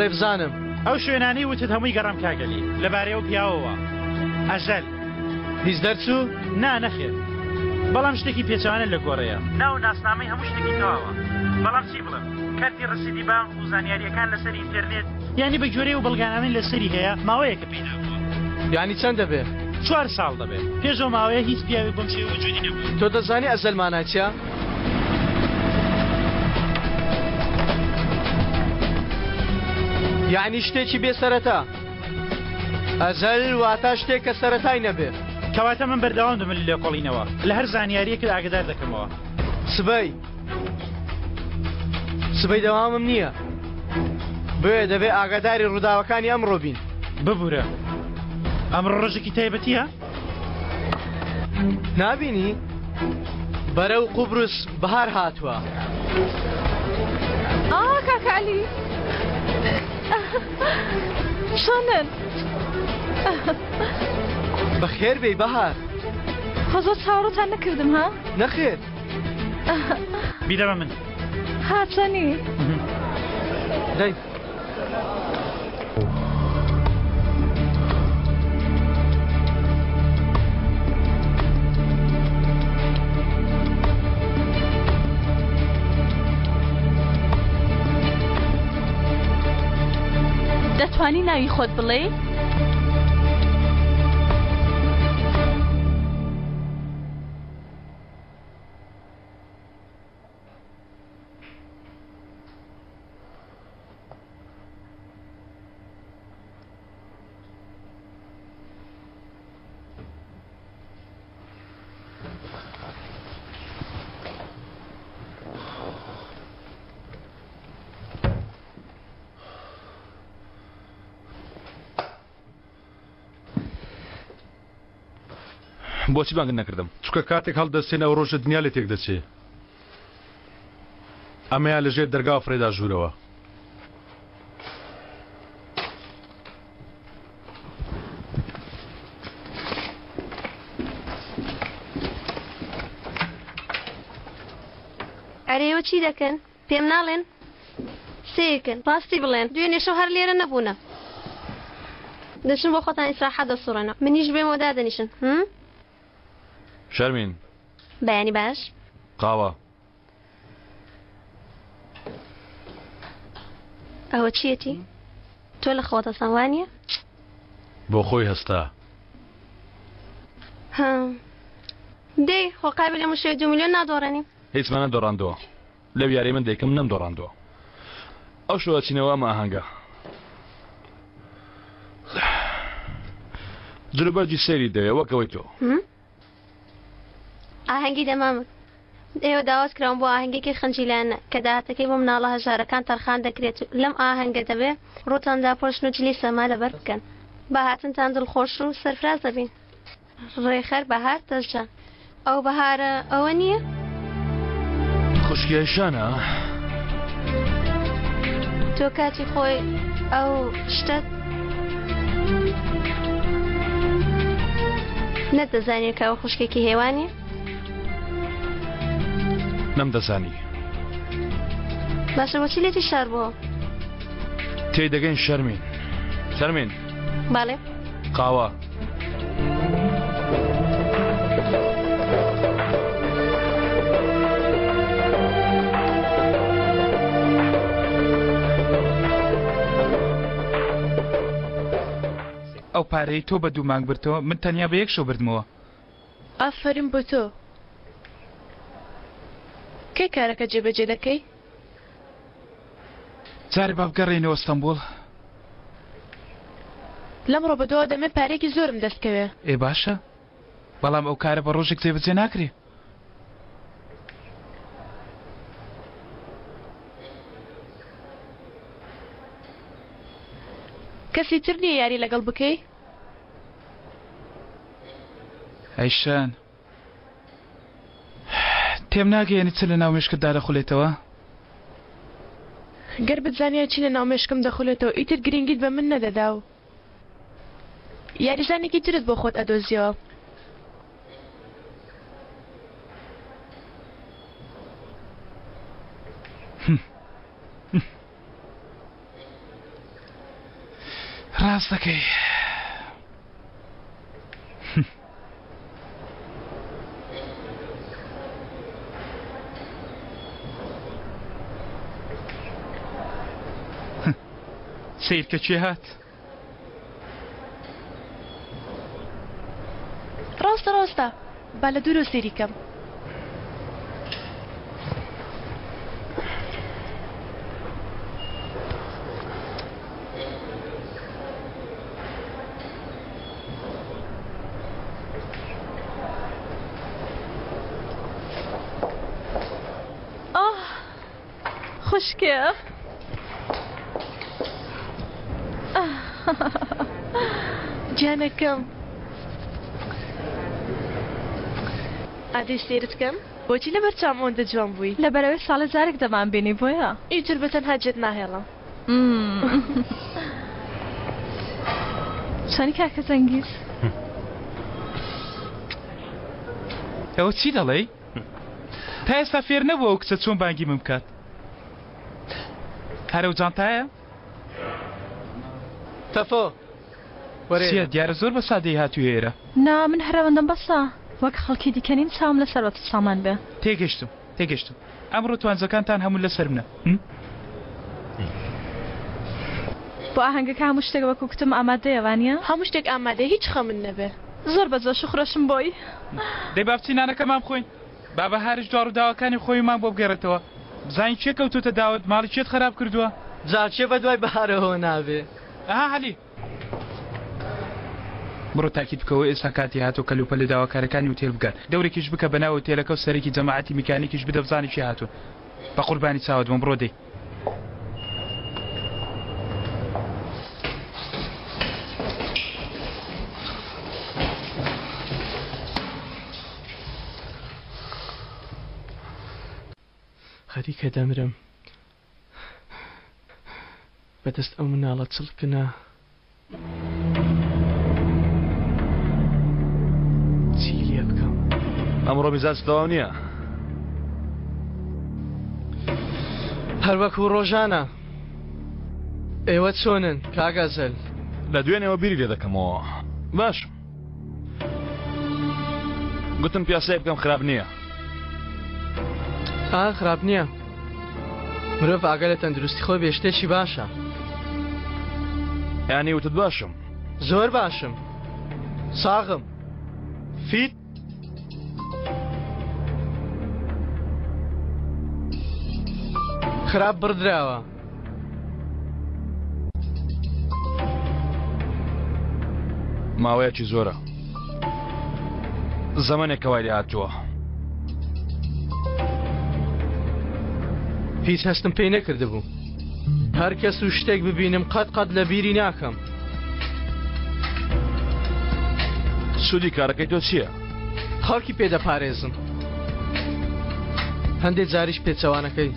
بڵێ بزانم. ئەو شوێنانەی وتت هەمووی گەڕام کاک عەلی، لەبارەی ئەو پیاوەوە. ئەزەل. هیچ دەرچوو؟ نا نەخێر. بەڵام شتێکی پێچەوانە لە گۆڕێیە. ناو و ناسنامەی هەموو شتێکی تەواوە. بەڵام چی بڵێم؟ کەرتی ڕەسیدی بانق و زانیارییەکان لەسەر ئینتێرنێت. یانی بە گوێرەی ئەو بەڵگانانەی لەسەری هەیە ماوەیەکە پەیدا بووە. یانی چەند دەبێ؟ چوار ساڵ دەبێ. پێش ئەو ماوەیە هیچ پیاوێک بەم شێوە وجودی نەبووە. تۆ دەزانی ئەزەل مانای چیە؟ یانی شتێکی بێ سەرەتا. ئەزەل واتا شتێک کە سەرەتای نەبێ. کەواتە من بەردەوام دەبم لە لێکۆڵینەوە. لە هەر زانیارییەکت ئاگەدار دەکەمەوە. سبەی سبەی دەوامم نییە. بۆیە دەبێ ئاگاداری ڕووداوەکانی ئەمڕۆ بین. ببورە ئەمڕۆ ڕۆژێکی تایبەتییە؟ نابینی؟ بەرەو قوبرس بەهار هاتووە. ئا کاکە عەلی چۆنن؟ بەخێر بێی بەهار. خۆ زۆر چاوەڕووتان نەکردم ها؟ نەخێر. بیدە بە من. ها چۆنی؟ دەی. دەتوانی ناوی خۆت بڵێی؟ بۆچی بانگت نەکردم؟ چونکە کاتێک هەڵدەستێن ئەو ڕۆژە دنیا لێ تێک دەچێ. ئەمەیان لە ژێر دەرگاوە فڕێدا ژوورەوە. ئەرێ ئێوە چی دەکەن؟ پێم ناڵێن؟ سەیرکەن، ڕاستی بڵێن، دوێنێ شەو هەر لێرە نەبوونە. دەچن بۆ خۆتان ئیسراحەت دەسوڕێنەوە، منیش بێمەوە دادەنیشن، هم؟ شەرمین. بەیانی باش. قاوە. ئەوە چیەتی؟ تۆ لە خۆت هەستان وانیە؟ بۆ خۆی هەستا. ها. دەی خۆ قابل ئەم شێوە دو میلیۆن نادۆڕێنی. هیچمان نەدۆڕاندووە. لەو یاریەی من دەیکەم نەمدۆڕاندووە. ئەو شەوە ئەچینەوە ئەم ئاهەنگە. جلوبەرگی سەیری دەوێ وەک ئەوەی تۆ. ئاهەنگی دەمامک. ئێوە داوەت کراون بۆ ئاهەنگێکی خنجیلانە کە داهاتەکەی بۆ مناڵە هەژارەکان تەرخان دەکرێت و لەم ئاهەنگە دەبێ ڕووتان داپۆشن و جلی سەما لەبەر بکەن. بە هاتنتان دڵخۆش و سەرفراز دەبین. ڕێکخەر بەهار تەشجان. ئەو بەهارە ئەوە نییە؟ خوشکی ئەیشانە؟ تۆ کاتی خۆی ئەو شتەت نەتدەزانی کە ئەو خوشکێکی هێوانی؟ نەمدەزانی. باشە بۆچی لێتی شار بووە؟ تێی دەگەین شەرمین. شەرمین. بەڵێ. قاوە. ئەو پارەی تۆ بە دوو مانگ بردتەوە من تەنیا بە یەک شەو بردمەوە. ئافەرین بۆ تۆ. کەی کارەکە جێبەجێ دەکەی؟ جارێ با بگەڕێینەوە ئەستەنبوڵ. لەمڕۆ بەدواوە دەمەوێ پارەیەکی زۆرم دەست کەوێ. ئێ باشە بەڵام ئەو کارە بە ڕۆژێک جێبەجێ ناکرێ. کەسی تر نییە یاری لەگەڵ بکەی؟ ئەیشان تێم ناگەیەنی چ لە ناو مێشکتدا دەخولێتەوە؟ گەر بتزانیایە چی لە ناو مێشکم دەخولێتەوە ئیتر گرینگیت بە من نەدەدا و یاریزانێکی ترت بۆ خۆت ئەدۆزیەوە. ڕاست دەکەی. سەیرکە کێ هات؟ ڕاستە ڕاستە با لە دوورەوە سەیری کەم. ئاه خوشکێ. گیانەکەم ئادەی سەیرت کەم بۆچی لەبەر چاوم ئەوەندە جوان بووی؟ لەبەرئەوەی ساڵێ جارێک دەمانبینی بۆیە. ئیتر بە تەنها جێت ناهێڵم. چۆنی کاکە جەنگیز؟ ئەوە چی دەڵێی؟ تا ئێستا فێر نەبووە ئەو کچە چۆن بانگی من بکات. هەر ئەو جانتایە؟ تەفۆ وەرە چییە دیارە زۆر بە سادەیی هاتوویە ئێرە. نا من هەر ئەوەندەم بەسە. وەک خەڵکی دیکە نیم چاوم لە سەروەت و سامان بێ. تێگەشتم تێگەشتم. ئەمڕۆ توانجەکانتان هەموو لەسەر منە. هم؟ بۆ ئاهەنگەکە هەموو شتێک وەکو کوتم ئامادەیە وانیە؟ هەموو شتێک ئامادەیە هیچ خەمت نەبێ. زۆر بە جۆش و خرۆشم بۆی. دەی با بچین نانەکەمان بخۆین. با بەهاریش دوا ڕووداوەکانی خۆیمان بۆ بگێڕێتەوە. بزانین کێ کەوتۆتە داوت، ماڵی کێت خەراپ کردووە. جا کێ بە دوای بەهارەوە نابێ؟ ئەها عەلی. بڕۆ تاکید بکەوە ئێستا کاتی هاتووە کەلوپەلە داواکارەکانی ئوتێل بگات. دەورێکیش بکە بە ناو ئوتێلەکە و سەرێکی جەماعەتی میکانیکیش بدە بزانە کێ هاتوون. بە قوربانی چاوت بم بڕۆ دەی. خەریکە دەمرم بەدەست ئەو مناڵە چڵکنە. چی لێ بکەم؟ ئەمڕۆ میزاجت تەواو نییە؟ هەر وەکوو ڕۆژانە. ئێوە چۆنن کاک ئەزەل؟ لە دوێنێوە بیری لێ دەکەمەوە. باشم. گوتم پیاسەیەک بکەم خراپ نییە. ئا خراپ نییە. مرۆڤ ئاگا لە تەندروستی خۆی بێ شتێکی باشە. یانی وتت باشم؟ زۆر باشم. ساغم. فیت. خراپ بڕدراوە. ماوەیەکی زۆرە زەمەنێکە وای لێ هاتووە. هیچ هەستم پێی نەکردبوو. هەر کەس و شتێک ببینم قەت قەت لە بیری ناکەم. سوودی کارەکەی تۆ چییە؟ خەڵکی پێ دەپارێزم. هەندێک جاریش پێچەوانەکەی.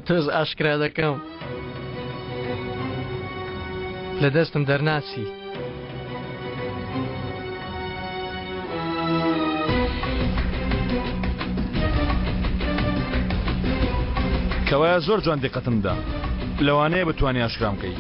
تۆز ئاشکرا دەکەم. لە دەستم دەرناچی. کەوایە زۆر جوان دیقەتم دا. لەوانەیە بتوانی ئاشکرام کەی.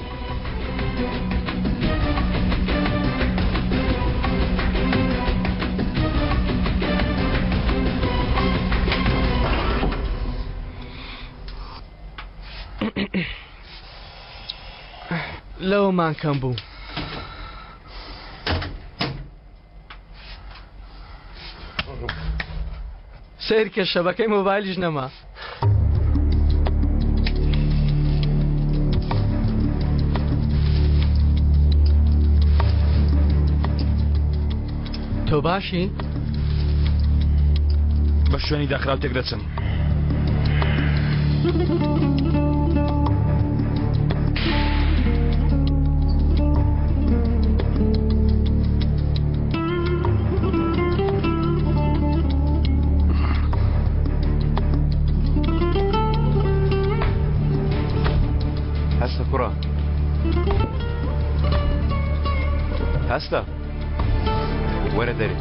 لەوەمان کەم بوو. سەیرکە شەبەکەی مۆبایلیش نەما. تۆ باشی؟ بە شوێنی داخراو تێک دەچم. هەستە کوڕە هەستە وەرە دەرێ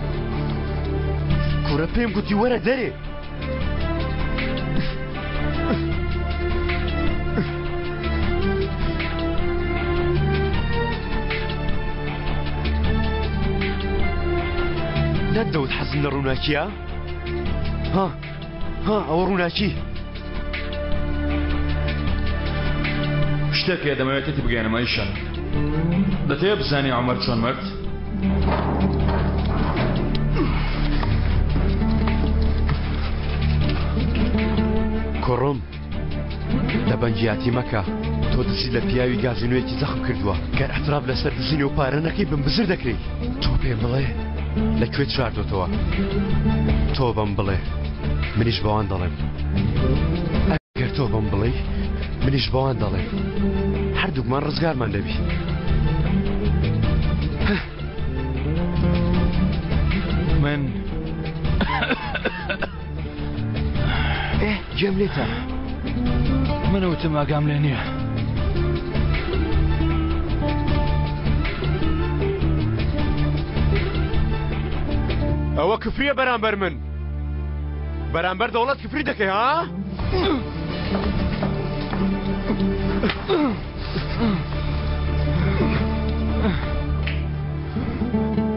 کوڕە پێم گوتی وەرە دەرێ. دەوت حەزم لە ڕووناکیە؟ ها ها ئەوە ڕووناکی. شتێک هەیە دەمەوێت تێتی بگەیەنم ئەیشەن. دەتەوێت بزانی عومەر چۆن مرد؟ کوڕم دەبەنگیاتی مەکە تۆ دزی لە پیاوی گازینۆیەکی زەخم کردووە گەر اعتراف لەسەر دزینی و پارە نەکەی بم بزر دەکرێی تۆ پێم بڵێ لە کوێت شاردۆتەوە تۆ بەم بڵێ منیش بەوان دەڵێم ئەگەر تۆ بەم بڵێی منیش بەوان دەڵێم هەردووکمان ڕزگارمان دەبی. من ئێ گوێم لێتە. من وتم ئاگام لێ نییە. ئەوە کفریە بەرامبەر من بەرامبەر دەوڵەت کفری دەکەی ها؟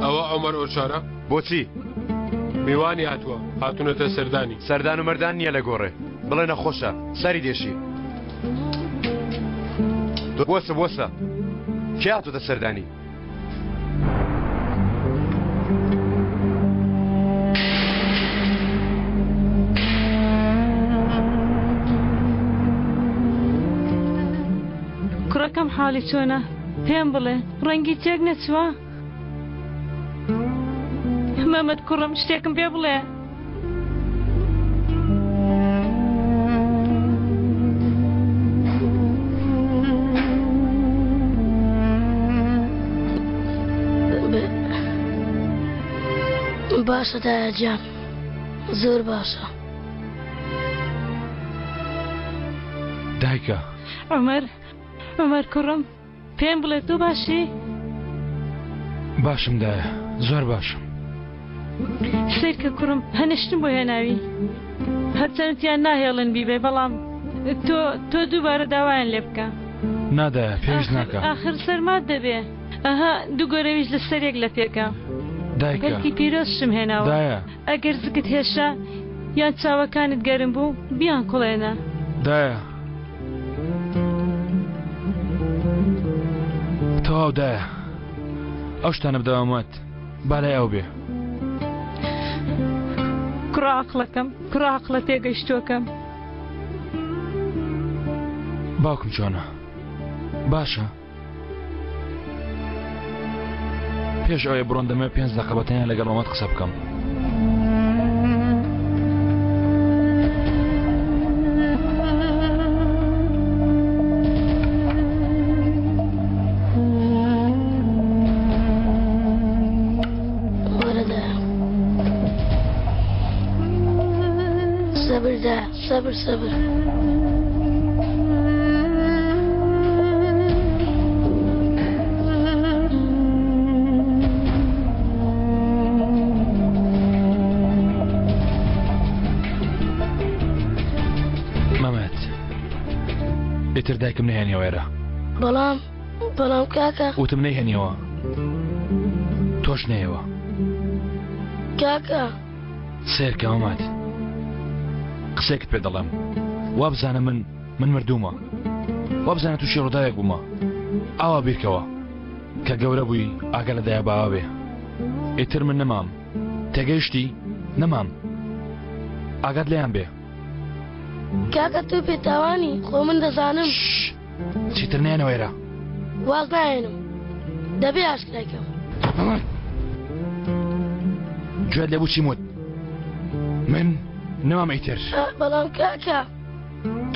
ئەوە عومەر ئۆچارە؟ بۆچی؟ میوانی هاتووە هاتوونەتە سەردانی. سەردان و مەردان نییە لە گۆڕێ بڵێ نەخۆشە سەری دێشی. بوەسە بوەسە کێ هاتۆتە سەردانی؟ کوڕەکەم حاڵی چۆنە؟ پێم بڵێ ڕەنگی تێک نەچووە؟ مەمەد کوڕم شتێکم پێ بڵێ. باشە دایە گیان زۆر باشە. دایکە. عومەر عومەر کوڕم. پێم بڵێ تۆ باشی؟ باشم دایە زۆر باشم. سەیرکە کوڕم هەنشتم بۆ هێناوی هەرچەند تیان ناهێڵن بیبێ بەڵام تۆ تۆ دووبارە داوایان لێ بکە. نا دایە پێویست ناکا. ئاخر سەرمات دەبێ ئەها دوو گۆرەویش لە سەر یەک لەپێکە. دایکە. پەلکی پیرۆزشم هێناوە. دایە. ئەگەر زگت هێشا یان چاوەکانت گەرم بوو بیانکوڵێنە. دایە. تەواو دایە ئەو شتانە بدەوە مەت با لای ئەو بێ. کوڕە عەقڵەکەم کوڕە عەقڵە تێگەیشتووەکەم. باوکم چۆنە باشە؟ پێش ئەوەی بڕۆن دەمەوێت پێنج دەقە بە تەنیا لەگەڵ مەمەد قسە بکەم. وەرە دایە. سەبر دایە سەبر سەبر. مەمەد ئیتر دایکم نەهێنیەوە ئێرە. بەڵام بەڵام کاکە. وتم نەیهێنیەوە تۆش نەیەوە. کاکە. سەیرکە مەمەد قسەیەکت پێ دەڵێم وابزانە من من مردوومە وابزانە تووشی ڕووداوێک بوومە ئاوا بیرکەوە کە گەورە بووی ئاگا لە دایە باوە بێ ئیتر من نەمام تێگەیشتی نەمام ئاگات لێیان بێ کاکە تۆ پێتاوانی خۆ من دەزانم چیتر نێنەوە ئێرە. واز ناهێنم دەبێ ئاشکرای کەم. گوێت لێ بوو چیم وت من نەمام ئیتر. بەڵام کاکە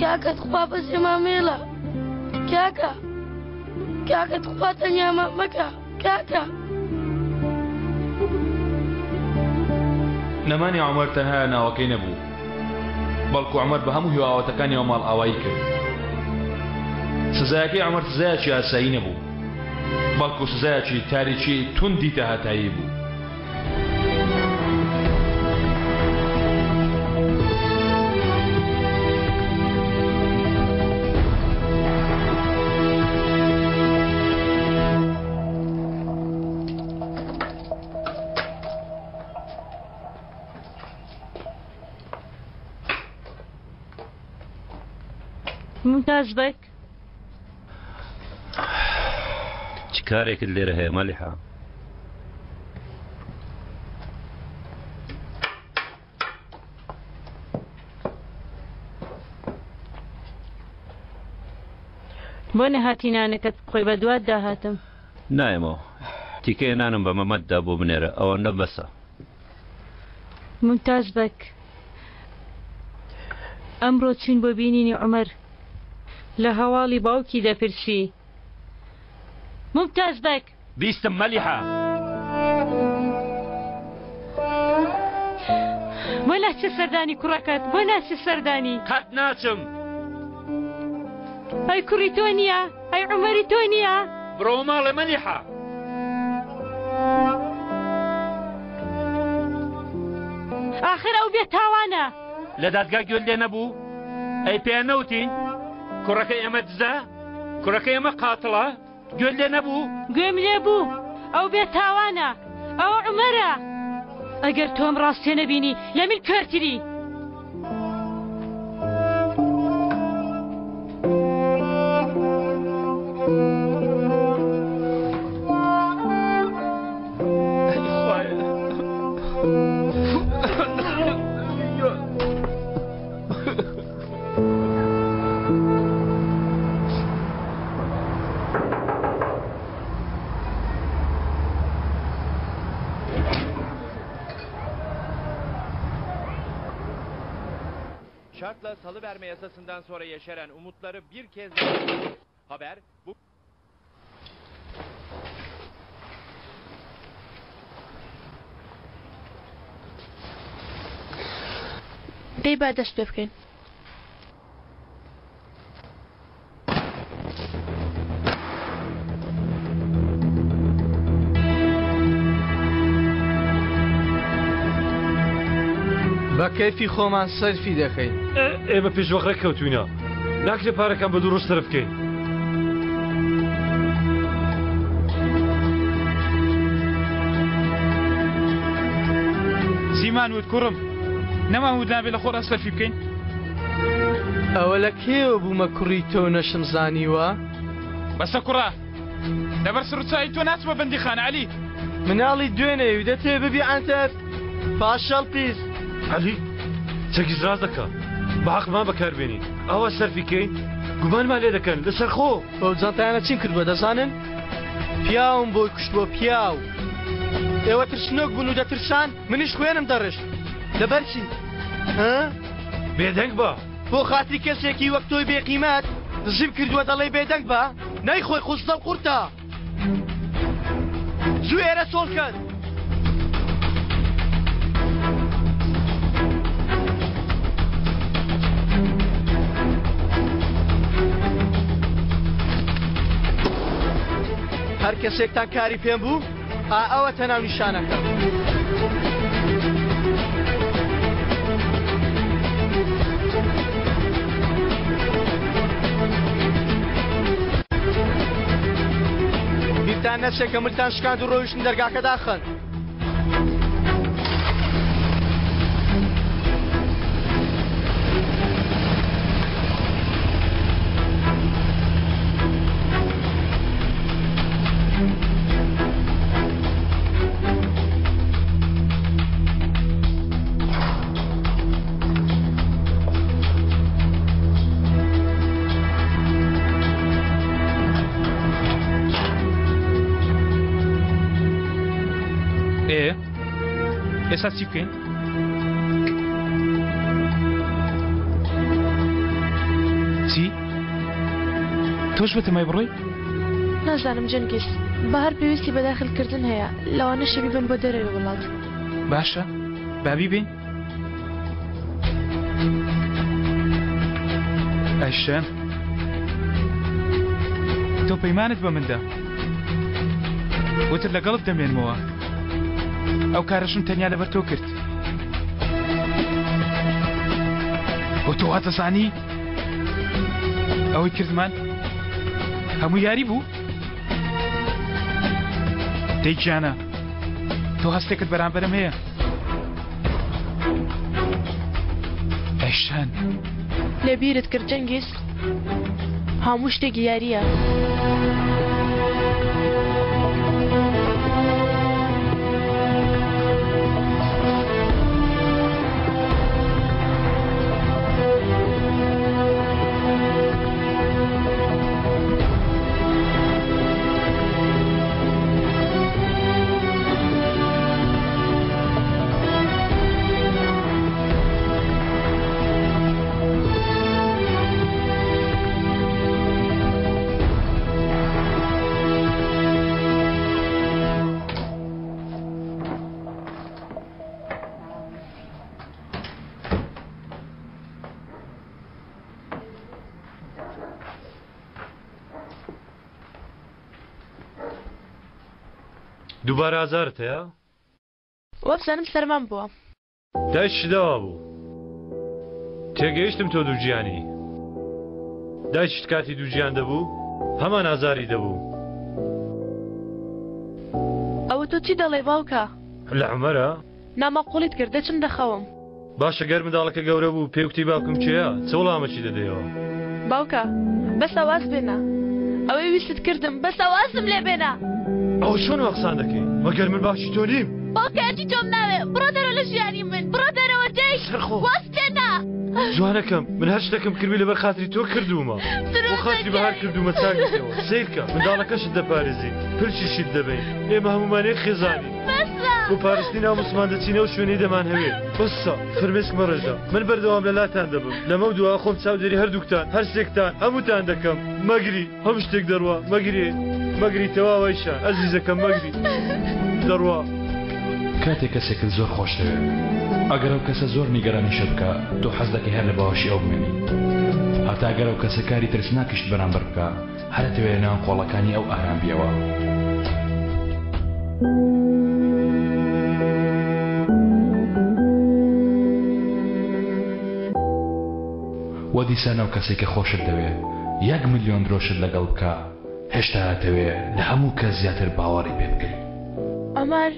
کاکە تخوا بەجێمان مێڵە کاکە کاکە تخوا تەنیامان مەکە کاکە. نەمانی عومەر تەنها ناوەکەی نەبوو، بەڵکو عومەر بە هەموو هیوا ئاواتەکانیەوە ماڵئاوایی کرد. سزایەکەی عومەر سزایەکی ئاسایی نەبوو، بەڵکو سزایەکی تاریکی توندی تاهەتایی بوو. مومتاز بەگ. چ کارێکت لێرە هەیە مەلیحە؟ بۆ نەهاتی نانەکەت بخۆی بەدواتدا هاتم. نایەمەوە. تیکەیە نانم بە مەمەد دا بۆ بنێرە ئەوەندە بەسە. مومتاز بەگ ئەمڕۆ چوین بۆ بینینی عومەر لە هەواڵی باوکی دەپرسی. مومتاز بەگ. بیستم مەلیحە. بۆ ناچی سەردانی کوڕەکەت بۆ ناچی سەردانی؟ قەت ناچم. ئەی کوڕی تۆ نییە؟ ئەی عومەری تۆ نییە؟ بڕۆوە ماڵێ مەلیحە. ئاخر ئەو بێ تاوانە. لە دادگا گوێت لێ نەبوو؟ ئەی پێیان نەوتین کوڕەکەی ئێمە دزە؟ کوڕەکەی ئێمە قاتڵە؟ گوێت لێ نەبوو؟ گوێم لێ بوو، ئەو بێ تاوانە، ئەوە عومەرە. ئەگەر تۆم ڕاستێ نەبینی لە من کوێرتری. Şartla salıverme yasasından sonra yeşeren umutları bir kez daha haber bu دەی با دەست پێ بکەین. بە کەیفی خۆمان سەرفی دەکەین. ئێمە پێشوەخت ڕێککەوتوینە ناکرێ پارەکان بە دوو ڕۆژ سەرف بکەین. چیمان وت کوڕم؟ نەمان وت نابێ لە خۆڕا سەرفی بکەین؟ ئەوە لە کێوە بوومە کوڕی تۆ نەشم زانیوە؟ بەسە کوڕە لەبەر سڕچایی تۆ ناچمە بەندیخانە عەلی. مناڵی دوێنێ و دەتەوێ ببی عەنتەر پاشەڵ پیس. عەلی چەکیش ڕاست دەکا بە حەقمان بەکار بێنین ئاوا سەرفی کەین گومانمان لێ دەکەن لەسەر خۆ. بەو جانتایانە چیم کردووە دەزانن؟ پیاوم بۆی کوشتووە پیاو. ئێوە ترسنۆک بوون و دەترسان منیش خوێنم دەڕشت لەبەر چی؟ ها؟ بێدەنگ بە. بۆ خاتری کەسێکی وەک تۆی بێقیمەت دزیم کردووە دەڵێی بێدەنگ بە؟ نەیخۆی خوزڵە و قورتە. زوو ئێرە چۆڵ کەن. هەر کەسێکتان کاری پێم بوو ئا ئەوەتە ناونیشانەکەم. بیرتان نەچێ کە ملتان شکاند و ڕۆیشتن دەرگاکە داخەن. ئێ ئێستا چی بکەین؟ چی؟ تۆش بەتەمای بڕۆی؟ نازانم جەنگیز، بەهار پێویستی بە داخلکردن هەیە، لەوانەشە بیبەن بۆ دەرەوەی وڵات. باشە با بیبەین. ئایشەن تۆ پەیمانت بە من دا وتت لەگەڵت دەمێنمەوە ئەو کارەشم تەنیا لەبەر تۆ کرد بۆ تۆ واتەزانی ئەوەی کردمان هەموو یاری بوو دەی گیانە تۆ هەستێکت بەرامبەرم هەیە ئەیشان. لە بیرت کرد جەنگیز هەموو شتێک یارییە. دووبارە ئازارت هەیە؟ وابزانم سەرمام بووە. دایکیشت داوا بوو. تێگەیشتم تۆ دووگیانی. دایکیشت کاتی دووگیان دەبوو هەمان ئازاری دەبوو. ئەوە تۆ چی دەڵێی باوکە؟ لە عومەرە؟ ناماقوڵیت کرد دەچم دەخەوم. باشە گەر منداڵەکە گەورە بوو پێی وتی باوکم کێیە چ وڵامەکی دەدەیەوە؟ باوکە بەسە واز بێنە ئەوەی ویستت کردم بەسە وازم لێ بێنە. ئەوە چۆن وا قسان دەکەی مەگەر من باوکی تۆ نیم؟ باوکە ئەجی تۆم ناوێ بڕۆ دەرەوە لە ژیانی من بڕۆ دەرەوە دەی واز بێنە. جوانەکەم من هەر شتێکم کردبی لەبەر خاتری تۆ کردوومە بۆ خاتری بەهار کردوومە چاک بیتەوە سەیرکە منداڵەکەشت دەپارێزین پرچیشیت دەبەین ئێمە هەموومان یەک خێزانین. بۆ پارستنی ناموسمان دەچینە ئەو شوێنەی دەمانهەوێ. بەسە، فرمێسک مەڕێژە. من بەردەوام لە لاتان دەبم. لەمەو دوا خۆم چاودێری هەردووکتان، هەرسێکتان، هەمووتان دەکەم. مەگری، هەموو شتێک دەڕوا. مەگری، مەگری تەواو ئەیشان، ئەزیزەکەم مەگری. دەڕوا. کاتێک کەسێکت زۆر خۆش دەوێ، ئەگەر ئەو کەسە زۆر نیگەرانیشت بکا، تۆ حەز دەکەی هەر لە باوەشی ئەو بمێنی. هەتا گەر ئەو کەسە کاری ترسناکیشت بەرامبەر بکا، هەر دەتەوێ لە ناو قۆڵەکانی ئەو ئارام بیەوە. وە دیسان ئەو کەسەی کە خۆشت دەوێ یەک ملیۆن درۆشت لەگەڵ بکا هێشتا ئەتەوێ لە هەموو کەس زیاتر باوەڕی پێ بکەی. عومەر.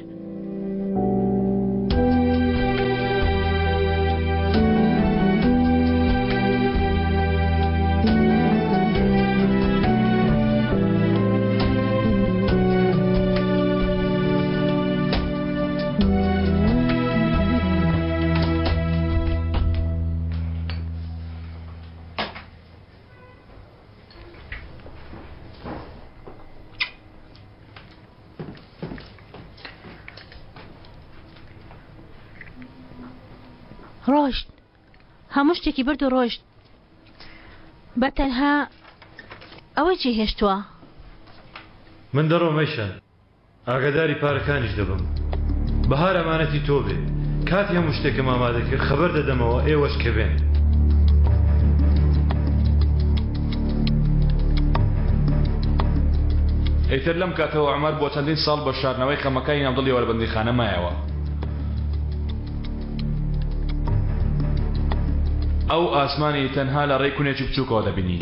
ڕۆشت هەموو شتێکی برد و ڕۆشت بە تەنها ئەوەی جێ هێشتووە. من دەڕۆم ئەیشان ئاگاداری پارەکانیش دەبم بەهار ئەمانەتی تۆ بێ کاتی هەموو شتێکم ئامادە کرد خەبەر دەدەمەوە ئێوەش کە بێن. ئیتر لەم کاتەوە عومەر بۆ چەندین ساڵ بە شاردنەوەی خەمەکانی ناو دڵیەوە لە بەندیخانە مایەوە. ئەو ئاسمانی تەنها لە ڕێی کونێکی بچووکەوە دەبینی.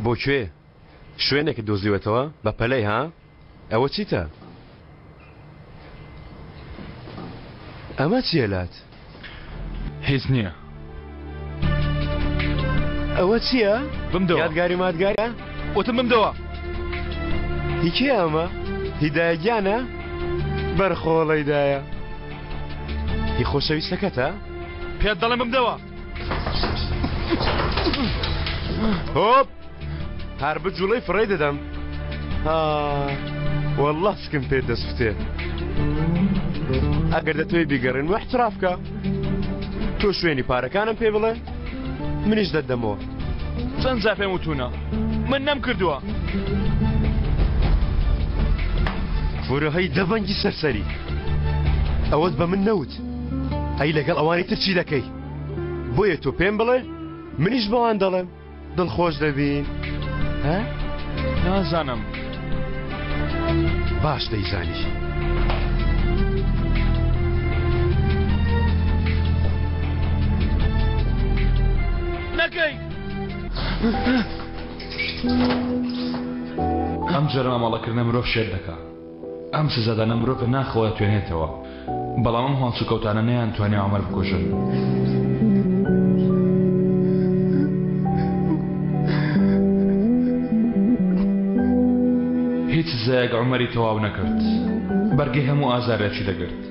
بۆ کوێ؟ شوێنێکت دۆزیوەتەوە؟ بە پەلەی ها؟ ئەوە چیتە؟ ئەمە چییە لات؟ هیچ نییە. ئەوە چییە؟ بمدەوە. یادگاری مادگارە؟ وتم بمدەوە. هی کێ ئەمە؟ هیدایە گیانە؟ بەرخۆڵەی دایە. هی خۆشەویستەکەتە؟ پێت دەڵێم بمدەوە. هۆپ هەر بجوڵەی فڕێی دەدەم ها والله سکم پێ دەسوتێ ئەگەر دەتەوێت بیگەڕێن و احتراف کە تۆ شوێنی پارەکانم پێ بڵێ منیش دەدەمەوە چەند جار پێم وتونە من نەم کردووە فرەهەی دەبەنگی سەرسەری ئەوەت بە من نەوت ئەی لەگەڵ ئەوانی تر چی دەکەی؟ بۆیە تۆ پێم بڵێ منیش بەوان دەڵێم دڵخۆش دەبین ها؟ نازانم باش دەیزانی. نەکەی ئەم جۆرە مامەڵەکردنە مرۆڤ شێت دەکا ئەم سزادانە مرۆڤ لە ناخەوە دەتوێنێتەوە بەڵام ئەم هەڵسوکەوتانە نەیانتوانی عومەر بکوژن. هیچ سزایەک عومەری تەواو نەکرد بەرگەی هەموو ئازارێکی دەگرت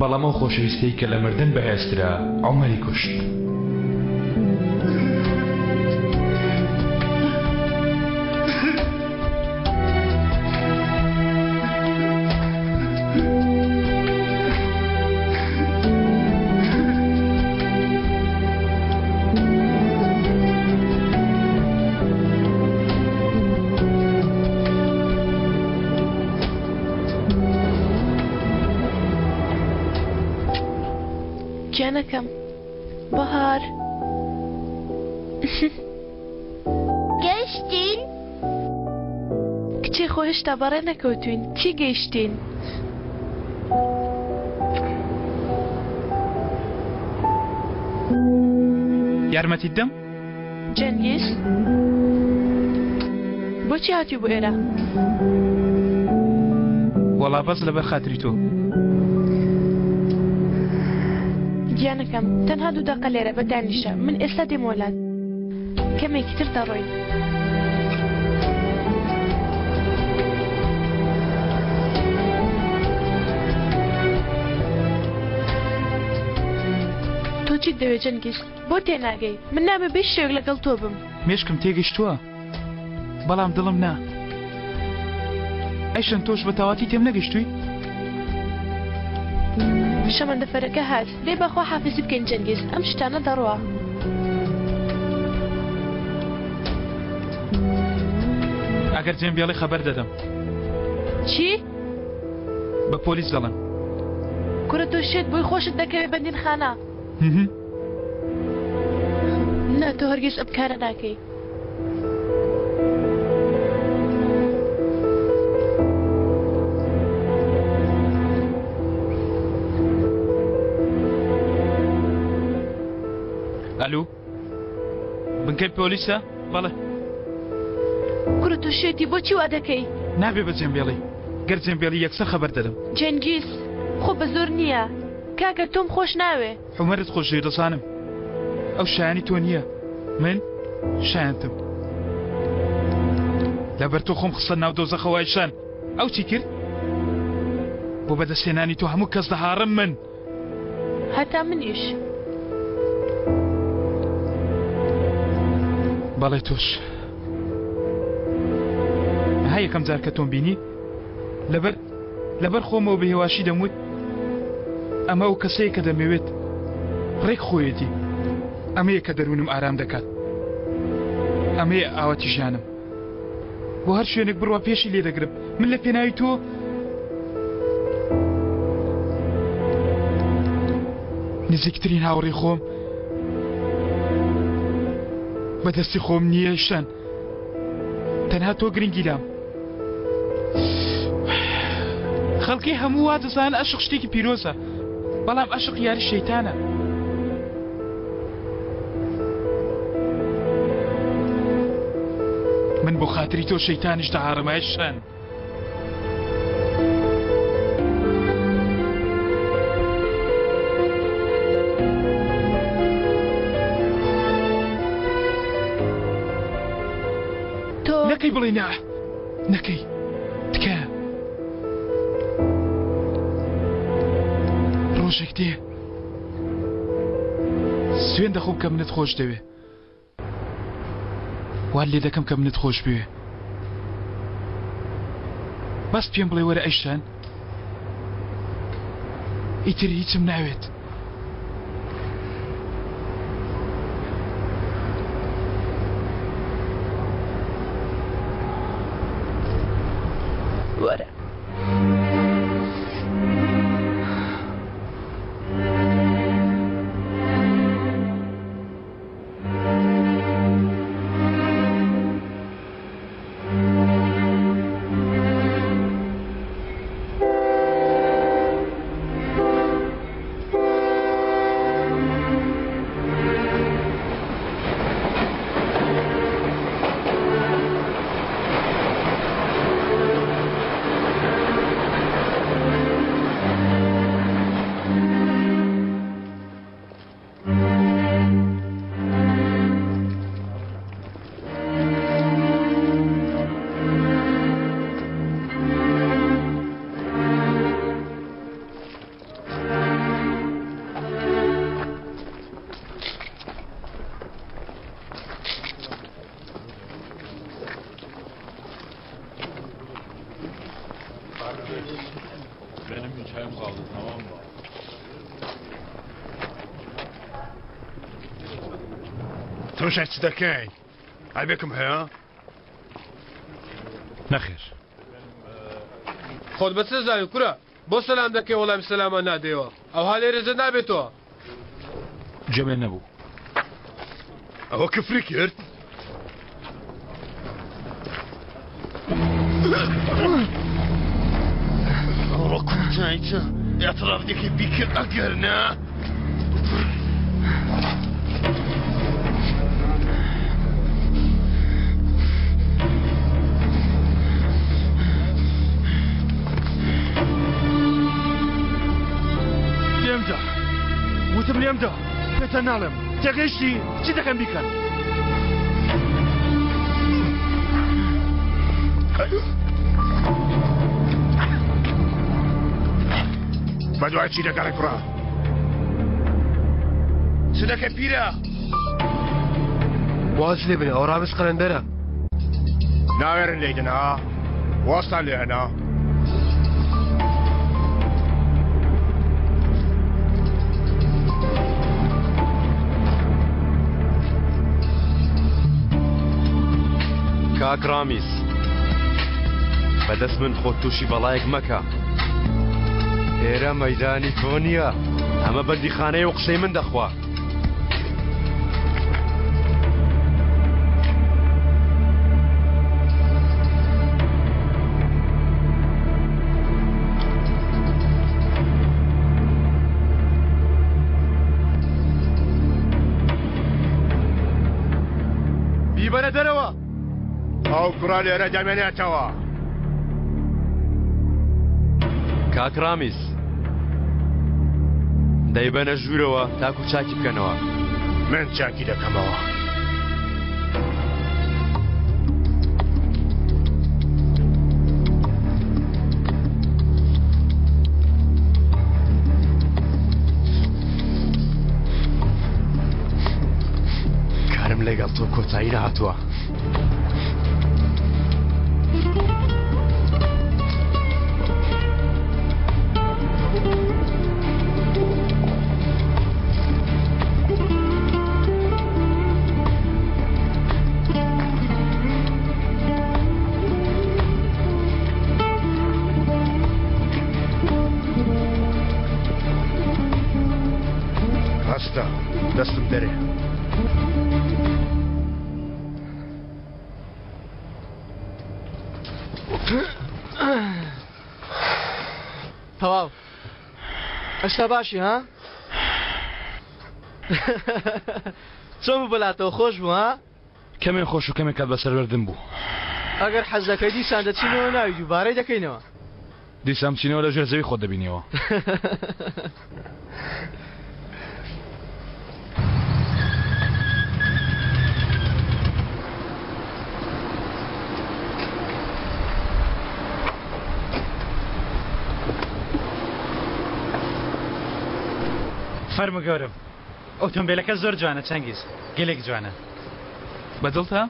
بەڵام ئەو خۆشەویستیەی کە لە مردن بەهێزترە عومەری کوشت. گیانەکەم بەهار. گەشتین؟ کچێ خۆ هێشتا بەڕێ نەکەوتوین چی گەیشتین؟ یارمەتیت دەم؟ جەنگیز بۆچی هاتووی بۆ ئێرە؟ وەڵا بەس لەبەر خاتری تۆ. گیانەکەم تەنها دوو دەقە لێرە بە دانیشە من ئێستا دێمەوە لات کەمێکی تر دەڕۆین. تۆ چیت دەوێت جەنگیز؟ بۆ تێناگەی من نابێ بە هیچ شێوەیەک لەگەڵ تۆ بم. مێشکم تێگەشتووە بەڵام دڵم نا. ئەیشەن تۆش بە تەواتی تێم نەگەشتووی؟ شەمەندەفەرەکە هات دەی با خواحافیزی بکەین جەنگیز ئەم شتانە دەڕوا. ئەگەر جێم بێڵی خەبەر دەدەم. چی؟ بە پۆلیس دەڵێم. کورە تۆ شێت بووی خۆشت دەکەوێ بەندینخانە. نا تۆ هەرگیز ئەم کارە ناکەی. ئەلو بنکەی پۆلیسە؟ بەڵێ. کورە تۆ شێتی بۆچی وا دەکەی؟ نابێ بەجێم بێڵی گەر جێم بێڵی یەکسەر خەبەر دەدەم. جەنگیز خۆ بە زۆر نییە. کاکە تۆم خۆش ناوێ. عومەرت خۆش دەوێ دەزانم ئەو شایانی تۆ نییە من شایەنتم لەبەر تۆ خۆم خستە ناو دۆزەخەوە ئایشان ئەو چی کرد بۆ بەدەستهێنانی تۆ هەموو کەس دەهاڕم من هەتا منیش بەڵێ تۆش ها یەکەم جار کە تۆم بینی لەبەر لەبەر خۆمەوە بە هێواشی دەموت ئەمە ئەو کەسەیە کە دەمەوێت ڕێک خۆیەتی ئەمەیە کە دەروونم ئارام دەکات ئەمەیە ئاواتی ژیانم بۆ هەر شوێنێک بڕوا پێشی لێ دەگرم من لە پێناوی تۆ نزیکترین هاوڕی خۆم بەدەستی خۆم نییە شەن تەنها تۆ گرنگی لام خەڵکی هەموو وا دەزانن ئەشق شتێکی پیرۆزە بەڵام ئەشق یاری شەیتانە من بۆ خاتری تۆ شەیتانیش دەهاڕمای شەن تۆ نەکەی بڵێ نا نەکەی تکایە ڕۆژێک دێ سوێن دەخۆم کە منت خۆش دەوێ وات لێ دەکەم کە منت خۆش بوێ بەس پێم بڵێ وەرە ئەیشان ئیتر هیچم ناوێت. وەرە. تەماشای چ دەکەی؟ عەیبێکم هەیە؟ نەخێر. خۆت بە چ دەزانی کورە؟ بۆ سەلام دەکەی وەڵامی سەلامان نادەیەوە؟ ئەوها لێرە زە نابێتەوە. گوێم لێ نەبوو. ئەوە کفری کرد؟ ئەوڕۆ کوتایتە اعتراف دەکەی بیکە ئەگەر نا لێمدا وتم لێمدا پێتە ناڵێم تێگەیشتی چی دەکەن بیکەن بەدوای چی دەگەڕێ کوڕە چ دەکەی پیرە واز لێ بنە ئەو ڕامیز قەلەندەرە ناوێرن لێی دەنا وازتان لێ هێنا کاک ڕامیز بەدەست من خۆت تووشی بەڵایەک مەکە ئێرە مەدانی تۆ نییە ئەمە بەندیخانەیە و قسەی من دەخوا بیبەنە دەرەوە. ئەو کوڕە لێرە دەمێنێتەوە. کاک ڕامیز دەیبەنە ژوورەوە تاکو چاکی بکەنەوە. من چاکی دەکەمەوە. کارم لەگەڵ تۆ کۆتایی نەهاتووە. هەستە دەستم دەرێ. تەواو ئەشتا باشی ها چۆن بوو بەلاتەوە خۆش بوو ها کەمێ خۆش و کەمێک کات بەسەربردن بوو ئەگەر حەز دەکەی دیسان دەچینەوە ناوی دووبارەی دەکەینەوە دیسان بچینەوە لە ژێر زەوی خۆت دەبینیەوە. فەرموو گەورەم. ئۆتۆمبێلەکە زۆر جوانە چەنگیز، گەلێک جوانە. بەدڵتە؟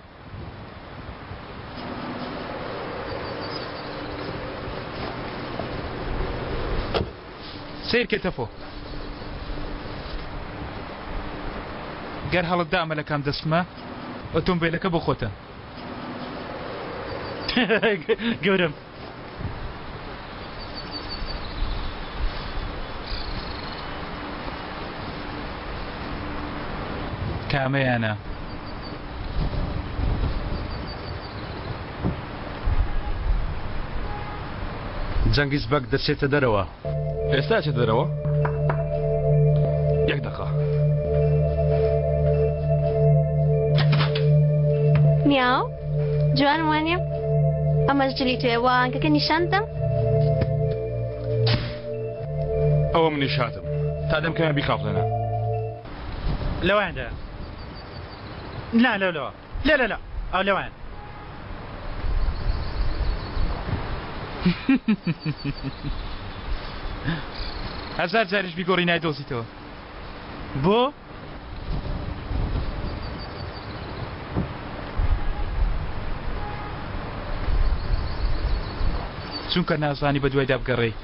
سەیرکە تەفۆ. گەر هەڵتدا ئەمە لە کام دەستمە، ئۆتۆمبێلەکە بۆ خۆتە. گەورەم. کامەیانە؟ جەنگیز بەگ دەچێتە دەرەوە. ئێستا ئەچێتە دەرەوە؟ یەک دەقە. میاو جوانم وانیە؟ ئەمەش جلی تۆیە بۆ ئاهەنگەکە نیشان بدەم؟ ئەوە منیش هاتم تا دەم کەمێ بیخافڵێنە. لەواندا نا لەو لەوە لە لە لە ئەو لەوان. هەزار جاریش بیگۆڕی نایدۆزیتەوە. بۆ؟ چونکە نازانی بەدوایدا بگەڕێی.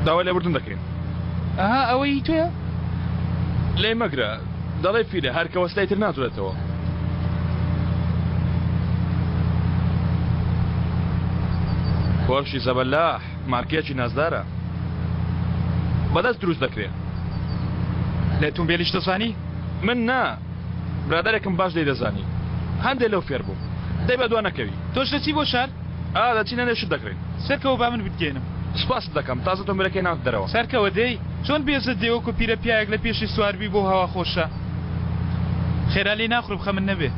داوای لێبوردن دەکەین. ئەها ئەوە هی تۆیە؟ لێی مەگرە دەڵێ فیلە هەر کە وەستا ئیتر ناجوڵێتەوە. پۆرشی زەبەلاح مارکەیەکی نازدارە. بەدەست دروست دەکرێ. لە ئۆتۆمبێلیش دەزانی؟ من نا، برادەرێکم باش لێی دەزانی. هەندێ لەو فێر بووم. دەی بە دوا نەکەوی. تۆش دەچی بۆ شار؟ ئا دەچین هەندێ شت دەکڕین. سەرکەوە با من بتگەیەنم. سوپاست دەکەم. تازە تۆمبێلەکەی ناوتە دەرەوە. سەرکەوە دەی. چۆن بێزت دێ وەکو پیرە پیاوێک لە پێشی سوار بی بەو هەوا خۆشە. خێرا لێی ناخورم خەمت نەبێ.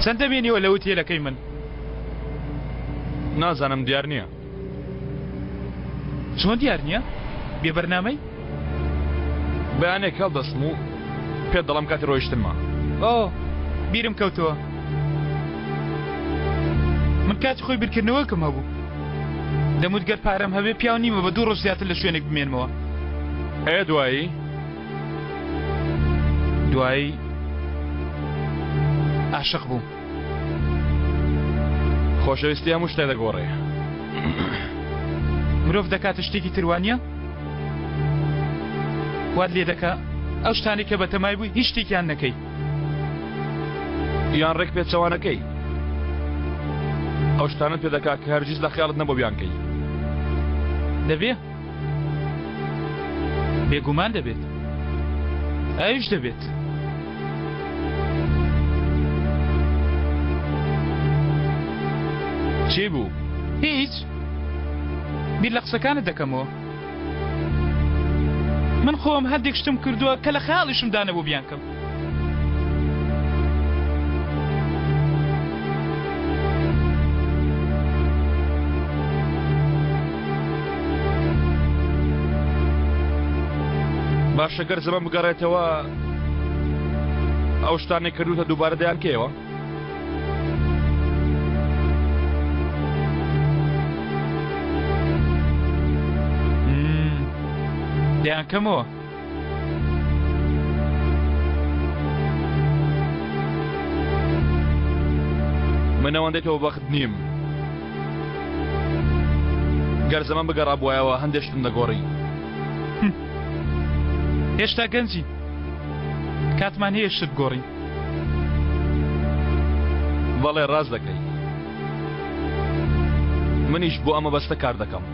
چەند دەمێنیەوە لە ئوتێلەکەی من؟ نازانم دیار نییە. چۆن دیار نییە؟ بێ بەرنامەی؟ بەیانێک هەڵدەستم و پێت دەڵێم کاتی ڕۆیشتنمە. ئۆ بیرم کەوتەوە. من کاتی خۆی بیرکردنەوەکم هەبوو. دەموت گەر پارەم هەبێ پیاو نیمە بە دوو ڕۆژ زیاتر لە شوێنێک بمێنمەوە. ئێ دوایی؟ دوایی ئاشق بووم. خۆشەویستی هەموو شتێک دەگۆڕێ. مرۆڤ دەکاتە شتێکی تر وانییە؟ وات لێ دەکا ئەو شتانەی کە بەتەمای بووی هیچ شتێکیان نەکەی. یان ڕێک پێچەوانەکەی. ئەو شتانەت پێ دەکا کە هەرگیز لە خەیاڵت نەبوو بیانکەی. دەبێ؟ بێگومان دەبێت. ئەویش دەبێت. چی بوو؟ هیچ. بیر لە قسەکانت دەکەمەوە. من خۆم هەندێک شتم کردووە کە لە خەیاڵیشمدا نەبوو بیانکەم. باشە گەر زەمەن بگەڕێتەوە ئەو شتانەی کردوتە دووبارە دەیانکەیەوە؟ دەیانکەمەوە. من ئەوەندەی تۆ بەخت نیم. گەر زەمەن بگەڕابوایەوە هەندێ شتم دەگۆڕی. هێشتا گەنجین. کاتمان هەیە شت بگۆڕین. بەڵێ ڕاست دەکەی. منیش بۆ ئەمە بەستە کار دەکەم.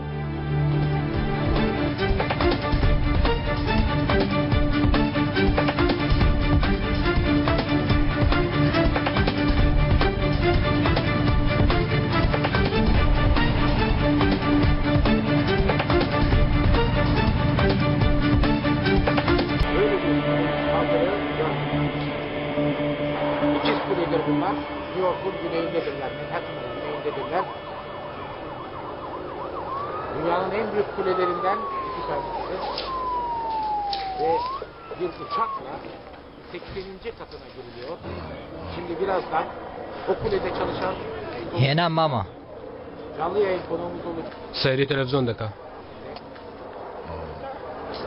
İkiz kuledir bunlar. New York'un güneyindedirler. Manhattan'ın güneyindedirler. Dünyanın en büyük kulelerinden iki tanesidir. Ve bir uçakla 80. katına giriliyor. Şimdi birazdan o kulede çalışan هێنام مامە. Canlı yayın konuğumuz olacak. سەیری تەلەفزیۆن دەکا.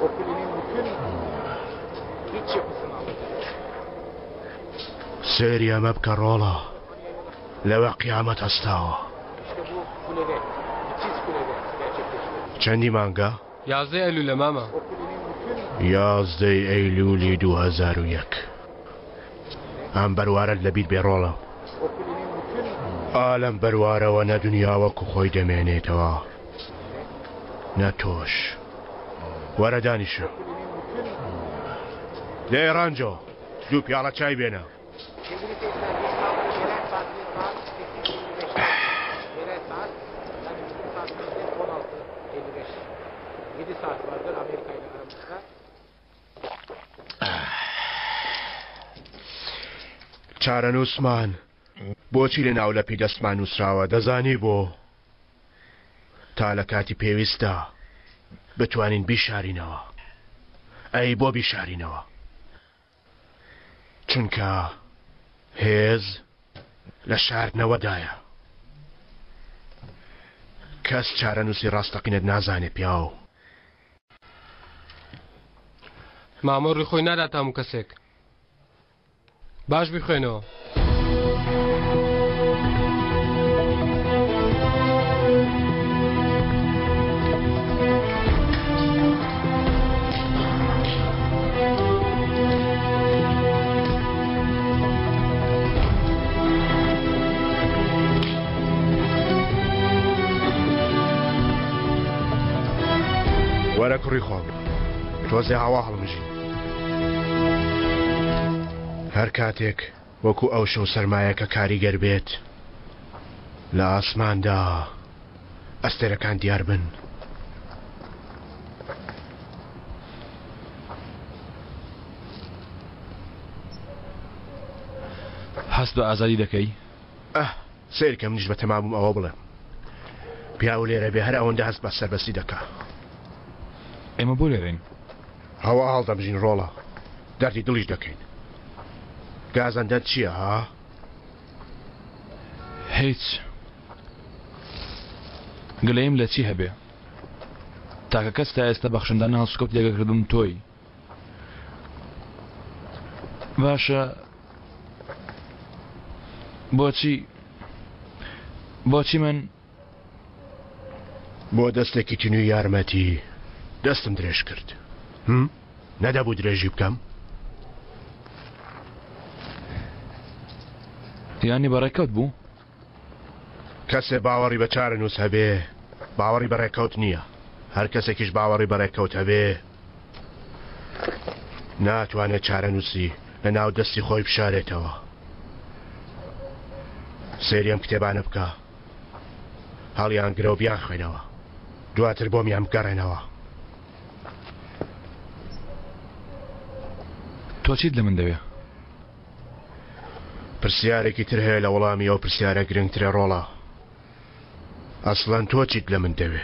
O kulenin bütün iç yapısını anlatacak. سەیری ئەمە بکە ڕۆڵە لەوە قیامەت هەستاوە. İşte bu kulede, ikiz kulede gerçekleşti. چەندی مانگە؟ یازدەی ئەیلولە مامە. O kulenin bütün یازدەی ئەیلولی 2001. ئەم بەروارەت لەبیر بێ ڕۆڵە. o kulenin bütün ئا لەم بەروارەوە نە دنیا وەکو خۆی دەمێنێتەوە نە تۆش. وەرە دانیشە. دەی ڕەنجۆ دوو پیاڵە چای بێنە. Sevgili seyirciler İstanbul yerel saatiyle saat 8.55'te. Yerel saat yani bizim saatimizde 16.55. 7 saat vardır Amerika ile aramızda. چارەنووسمان بۆچی لە ناولەپی دەستمان نووسراوە دەزانی بۆ؟ تا لە کاتی پێویستدا بتوانین بیشارینەوە. ئەی بۆ بیشارینەوە؟ چونکە هێز لە شاردنەوەدایە. کەس چارەنووسی ڕاستەقینەت نازانێ پیاو. مامۆ ڕووی خۆی ناداتە هەموو کەسێک. باش بیخوێنەوە. وەرە کوڕی خۆم تۆزێ هەوا هەڵمژین. هەر کاتێک وەکو ئەو شەو سەرمایەکە کاریگەر بێت لە ئاسماندا ئەستێرەکان دیار بن. هەست بە ئازادی دەکەی؟ ئەه سەیرکە منیش بەتەما بووم ئەوە بڵێم. پیاو لێرە بێ هەر ئەوەندە هەست بە سەربەستی دەکا. ئێمە بۆ لێرەین؟ هەوا هەڵدەمژین ڕۆڵە، دەردی دڵیش دەکەین. گازەندەت چییە ها؟ هیچ. گلەییم لە چی هەبێ؟ تاکە کەس تا ئێستا بەخشندانە هەڵسوکەوتی لەگەڵ کردووم تۆی. باشە بۆچی بۆچی من بۆ دەستێکی تینوی یارمەتی دەستم درێژ کرد نەدەبوو درێژی بکەم یانی بەڕێکەوت بوو کەسێ باوەڕی بە چارەنووس هەبێ باوەڕی بە ڕێکەوت نییە هەر کەسێکیش باوەڕی بە ڕێکەوت هەبێ ناتوانێت چارەنووسی لە ناو دەستی خۆی بشارێتەوە سەیری ئەم کتێبانە بکە هەڵیان گرە و بیان خوێنەوە دواتر بۆمیان بگەڕێنەوە تۆ چیت لە من دەوێ؟ پرسیارێکی تر هەیە لە وەڵامی ئەو پرسیارە گرنگترە ڕۆڵە ئەسڵەن تۆ چیت لە من دەوێ؟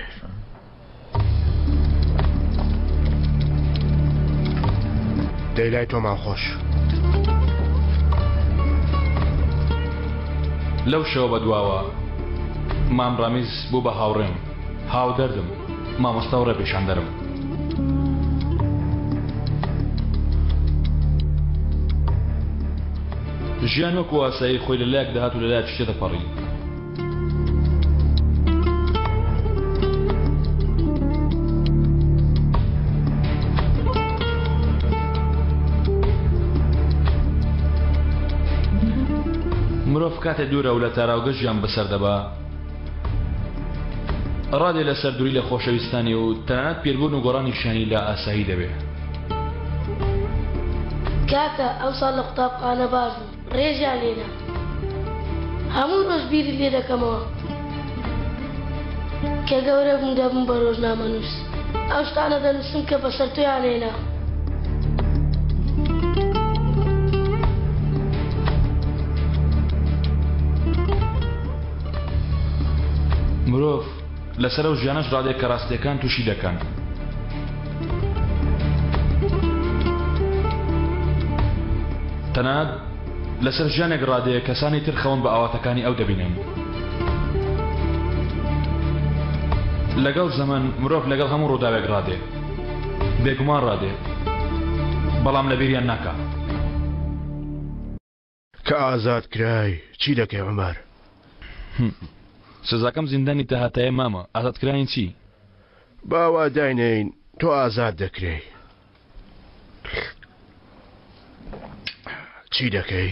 دەی لای تۆمان خۆش. لەو شەوە بەدواوە مام ڕامیز بوو بە هاوڕێم، هاودەردم، مامۆستا و ڕێپێشاندەرم. ژیان وەکو ئاسایی خۆی لە لایەک دەهات و لە لایەکیش تێدەپەڕی. مرۆڤ کاتێ دوورە و لە تاراوگە ژیان بەسەر دەبا، ڕادێ لەسەر دووری لە خۆشەویستانی و تەنانەت پیربوون و گۆڕانیشیانی لا ئاسایی دەبێ. کاکە ئەمساڵ لە قوتابخانە باش بووم ڕێزیان لێنام هەموو ڕۆژ بیرت لێ دەکەمەوە کە گەورە بووم دەبم بە ڕۆژنامەنووس ئەو شتانە دەنووسم کە بەسەر تۆیان هێنا. مرۆڤ لەسەر ئەو ژیانەش ڕادێ کە ڕاستیەکان تووشی دەکەن. تەنانەت لەسەر ژیانێک ڕادێ کەسانی تر خەون بە ئاواتەکانی ئەو دەبینن. لەگەڵ زەمەن مرۆڤ لەگەڵ هەموو ڕووداوێک ڕادێ. بێگومان ڕادێ. بەڵام لەبیریان ناکا. کە ئازاد کرای چی دەکەی عومەر؟ سزاکەم زیندانی تاهەتایە مامە، ئازادکرانی چی؟ با وا داینێین تۆ ئازاد دەکرێی چی دەکەی؟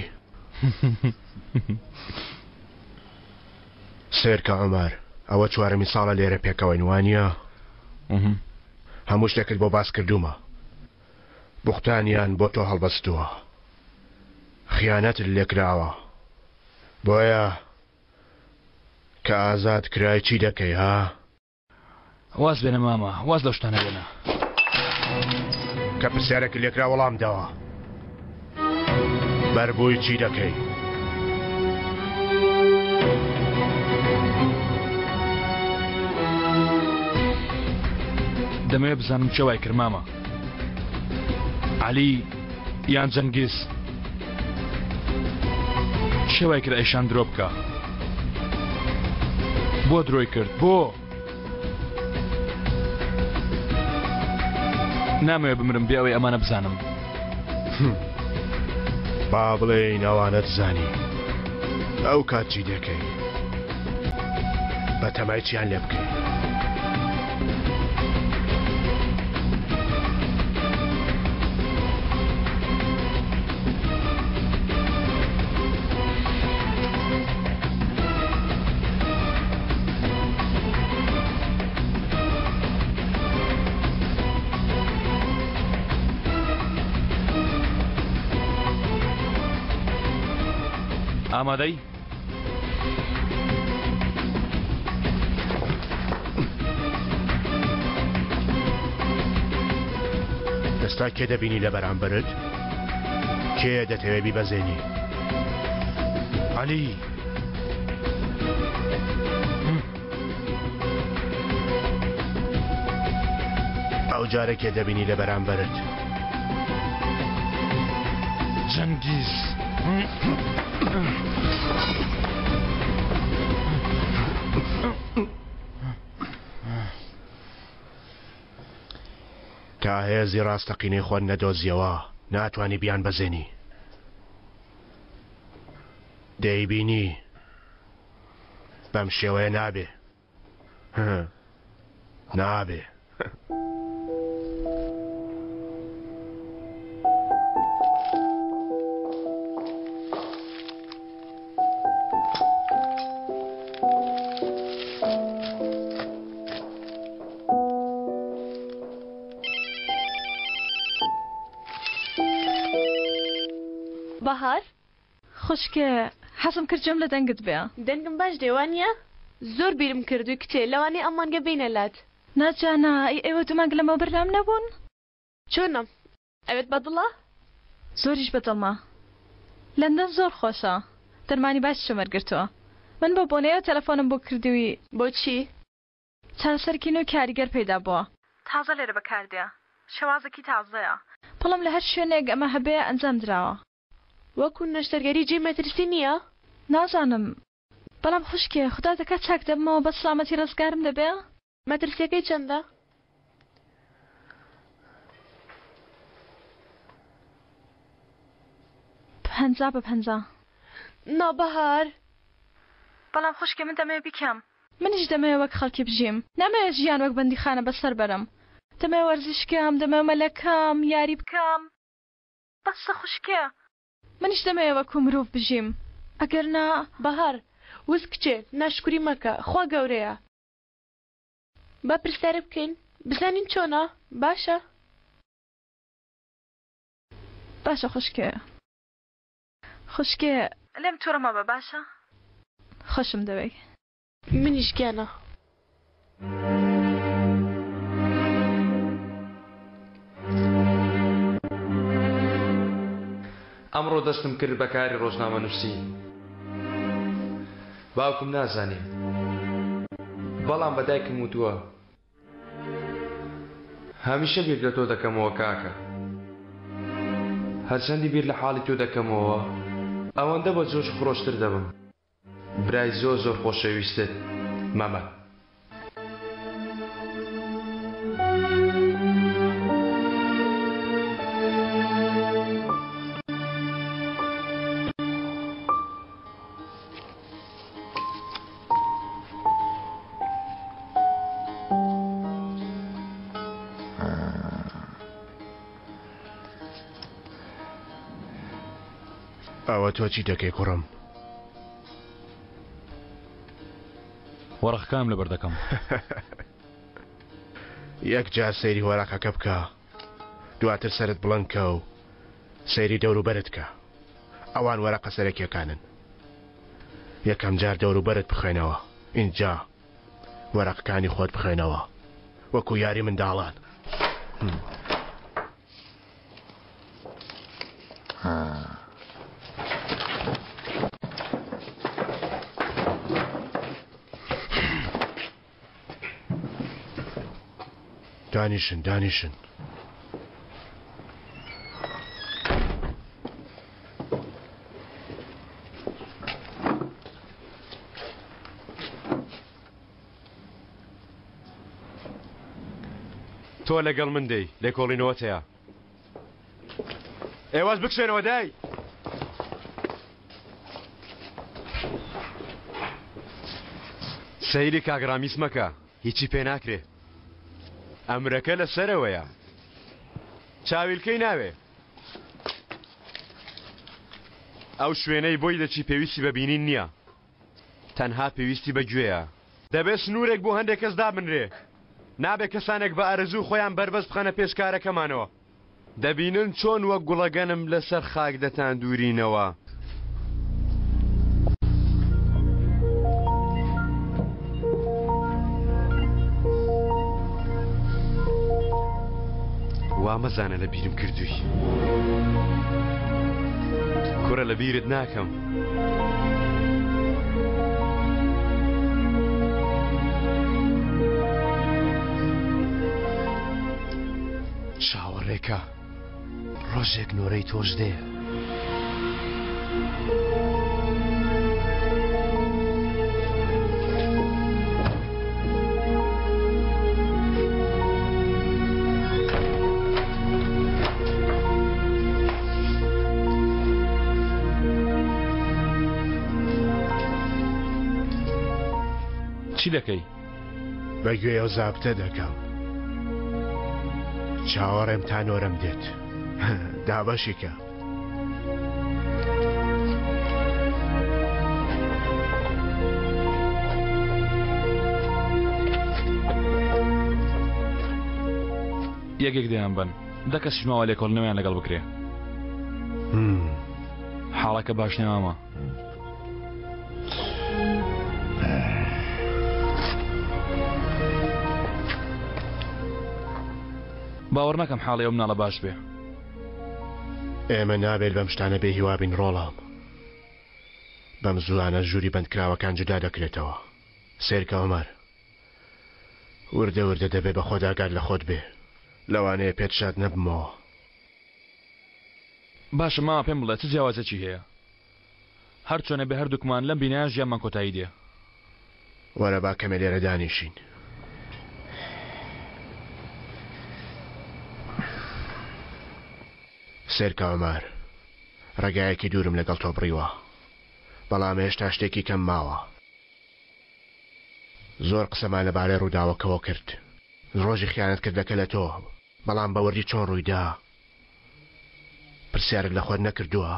سەیرکە عومەر ئەوە چوارەمین ساڵە لێرە پێکەوەین وانییە؟ هەموو شتێکت بۆ باس کردوومە بوختانیان بۆ تۆ هەڵبەستووە خیانەتت لێکراوە بۆیە کە ئازاد کرای چی دەکەی ها؟ واز بێنە مامە واز لەو شتانە بێنە. کە پرسیارێکت لێکرا وەڵام دەوە. بەربووی چی دەکەی؟ دەمەوێت بزانم کێ وای کرد مامە عەلی یان جەنگیز کێ وای کرد ئەیشان درۆ بکا بۆ درۆی کرد بۆ؟ نامەوێ بمرم بێ ئەوەی ئەمانە بزانم. با بڵێین ئەوانەت زانی ئەو کات چی دەکەی؟ بەتەمای چیان لێ بکەی؟ ئامادەی؟ ئێستا کێ دەبینی لە بەرامبەرت؟ کێ دەتەوێ بیبەزێنی؟ عەلی! ئەو جارە کێ دەبینی لە بەرامبەرت؟ جەنگیز. تا هێزی ڕاستەقینەی خۆت نەدۆزیەوە ناتوانی بیانبەزێنی. دەیبینی بەم شێوەیە نابێ نابێ. بەهار؟ خوشکێ حەزم کرد گوێم لە دەنگت بێ. دەنگم باش دێ وانیە؟ زۆر بیرم کردووی کچێ لەوانەیە ئەم مانگە بێینە لات. نا جانا ئەی ئێوە دوو مانگ لەمەوبەر لام نەبوون؟ چۆنم؟ ئەوێت بە دڵە؟ زۆریش بە دڵمە. لەندەن زۆر خۆشە. دەرمانی باشیشم وەرگرتووە. من بەو بۆنەیەوە تەلەفۆنم بۆ کردووی. بۆچی؟ چارەسەرێکی نوێی کاریگەر پەیدا بووە. تازە لێرە بەکاردێ. شێوازێکی تازەیە. بەڵام لە هەر شوێنێک ئەمە هەبێ ئەنجام دراوە. وەکو نەشتەرگەری جێی مەترسی نییە؟ نازانم. بەڵام خوشکێ خودا دەکا چاک دەبمەوە بە سڵامەتی ڕزگارم دەبێ؟ مەترسیەکەی چەندە؟ 50 بە 50. نا بەهار. بەڵام خوشکێ من دەمەوێ بیکەم. منیش دەمەوێ وەک خەڵکی بژیم. نامەوێ ژیان وەک بەندیخانە بەسەر بەرم. دەمەوێ وەرزش کەم، دەمەوێ مەلە کەم، یاری بکەم. بەسە خوشکێ. منیش دەمەوێ وەکو مرۆڤ بژیم. ئەگەر نا. بەهار، وس کچێ، ناشکوری مەکە، خوا گەورەیە. با پرسیارێ بکەین بزانین چۆنە باشە. باشە خوشکێ خوشکێ لێم توڕە مەبە باشە خۆشم دەوێی. منیش گیانە. ئەمڕۆ دەستم کرد بە کاری ڕۆژنامەنووسی. باوکم نازانێ بەڵام بە دایکم وتووە هەمیشە بیر لە تۆ دەکەمەوە کاکە هەرچەندی بیر لە حاڵی تۆ دەکەمەوە ئەوەندە بە جۆش خرۆشتر دەبم برای زۆر زۆر خۆشەویستت مەمەد. ئەوە تۆ چی دەکەی کوڕم؟ وەرەقەکانم لەبەر دەکەم. یەک جار سەیری وەرەقەکە بکە دواتر سەرت بڵند کە و سەیری دەوروبەرت کە ئەوان وەرەقە سەرەکیەکانن یەکەم جار دەوروبەرت بخوێنەوە ئینجا وەرەقەکانی خۆت بخوێنەوە وەکو یاری منداڵان. دانیشن دانیشن. تۆ لەگەڵ من دێی، لێکۆڵینەوەت هەیە. ئێوەش بکشێنەوە دای. سەیری کاک ڕامیس مەکە، هیچی پێ ناکرێ. ئەمرەکە لە سەرەوەیە. چاویلکەی ناوێ. ئەو شوێنەی بۆی دەچی پێویستی بە بینین نییە. تەنها پێویستی بە گوێیە. دەبێ سنوورێک بۆ هەندێک کەس دابنرێ. نابێ کەسانێک بە ئارەزووی خۆیان بەربەست بخەنە پێش کارەکەمانەوە. دەبینن چۆن وەک گوڵەگەنم لەسەر خاک دەتاندوورینەوە. وا مەزانە لە بیرم کردووی. کوڕە لە بیرت ناکەم. چاوەڕێکە ڕۆژێک نۆرەی تۆش دێ. چی دەکەی؟ بە گوێی ئەو زابتە دەکەم. چاوەڕێم تا نۆرەم دێت. دابەشی کە. یەک یەک دەیان بەن دە کەسیش ماوە لێکۆڵینەوەیان لەگەڵ بکرێ حاڵەکە باش نیە مامە. باوەڕ ناکەم حاڵی ئەو مناڵە باش بێ. ئێمە نابێت بەم شتانە بێ هیوا بین ڕۆڵە. بەم زووانە ژووری بەندکراوەکان جودا دەکرێتەوە. سەیرکە عومەر. وردە وردە دەبێ بە خۆت ئاگات لە خۆت بێ. لەوانەیە پێت شاد نەبمەوە. باشە مامە پێم بڵێ چ جیاوازیەکی هەیە؟ هەر چۆنێ بێ هەردووکمان لەم بینایە ژیانمان کۆتایی دێ. وەرە با کەمێ لێرە دانیشین. سەیرکە عومەر، ڕێگایەکی دوورم لەگەڵ تۆ بڕیوە، بەڵام هێشتا شتێکی کەم ماوە. زۆر قسەمان لەبارەی ڕووداوەکەوە کرد، ڕۆژی خیانەتکردنەکە لە تۆ، بەڵام بە وردی چۆن ڕوویدا؟ پرسیارت لە خۆت نەکردووە؟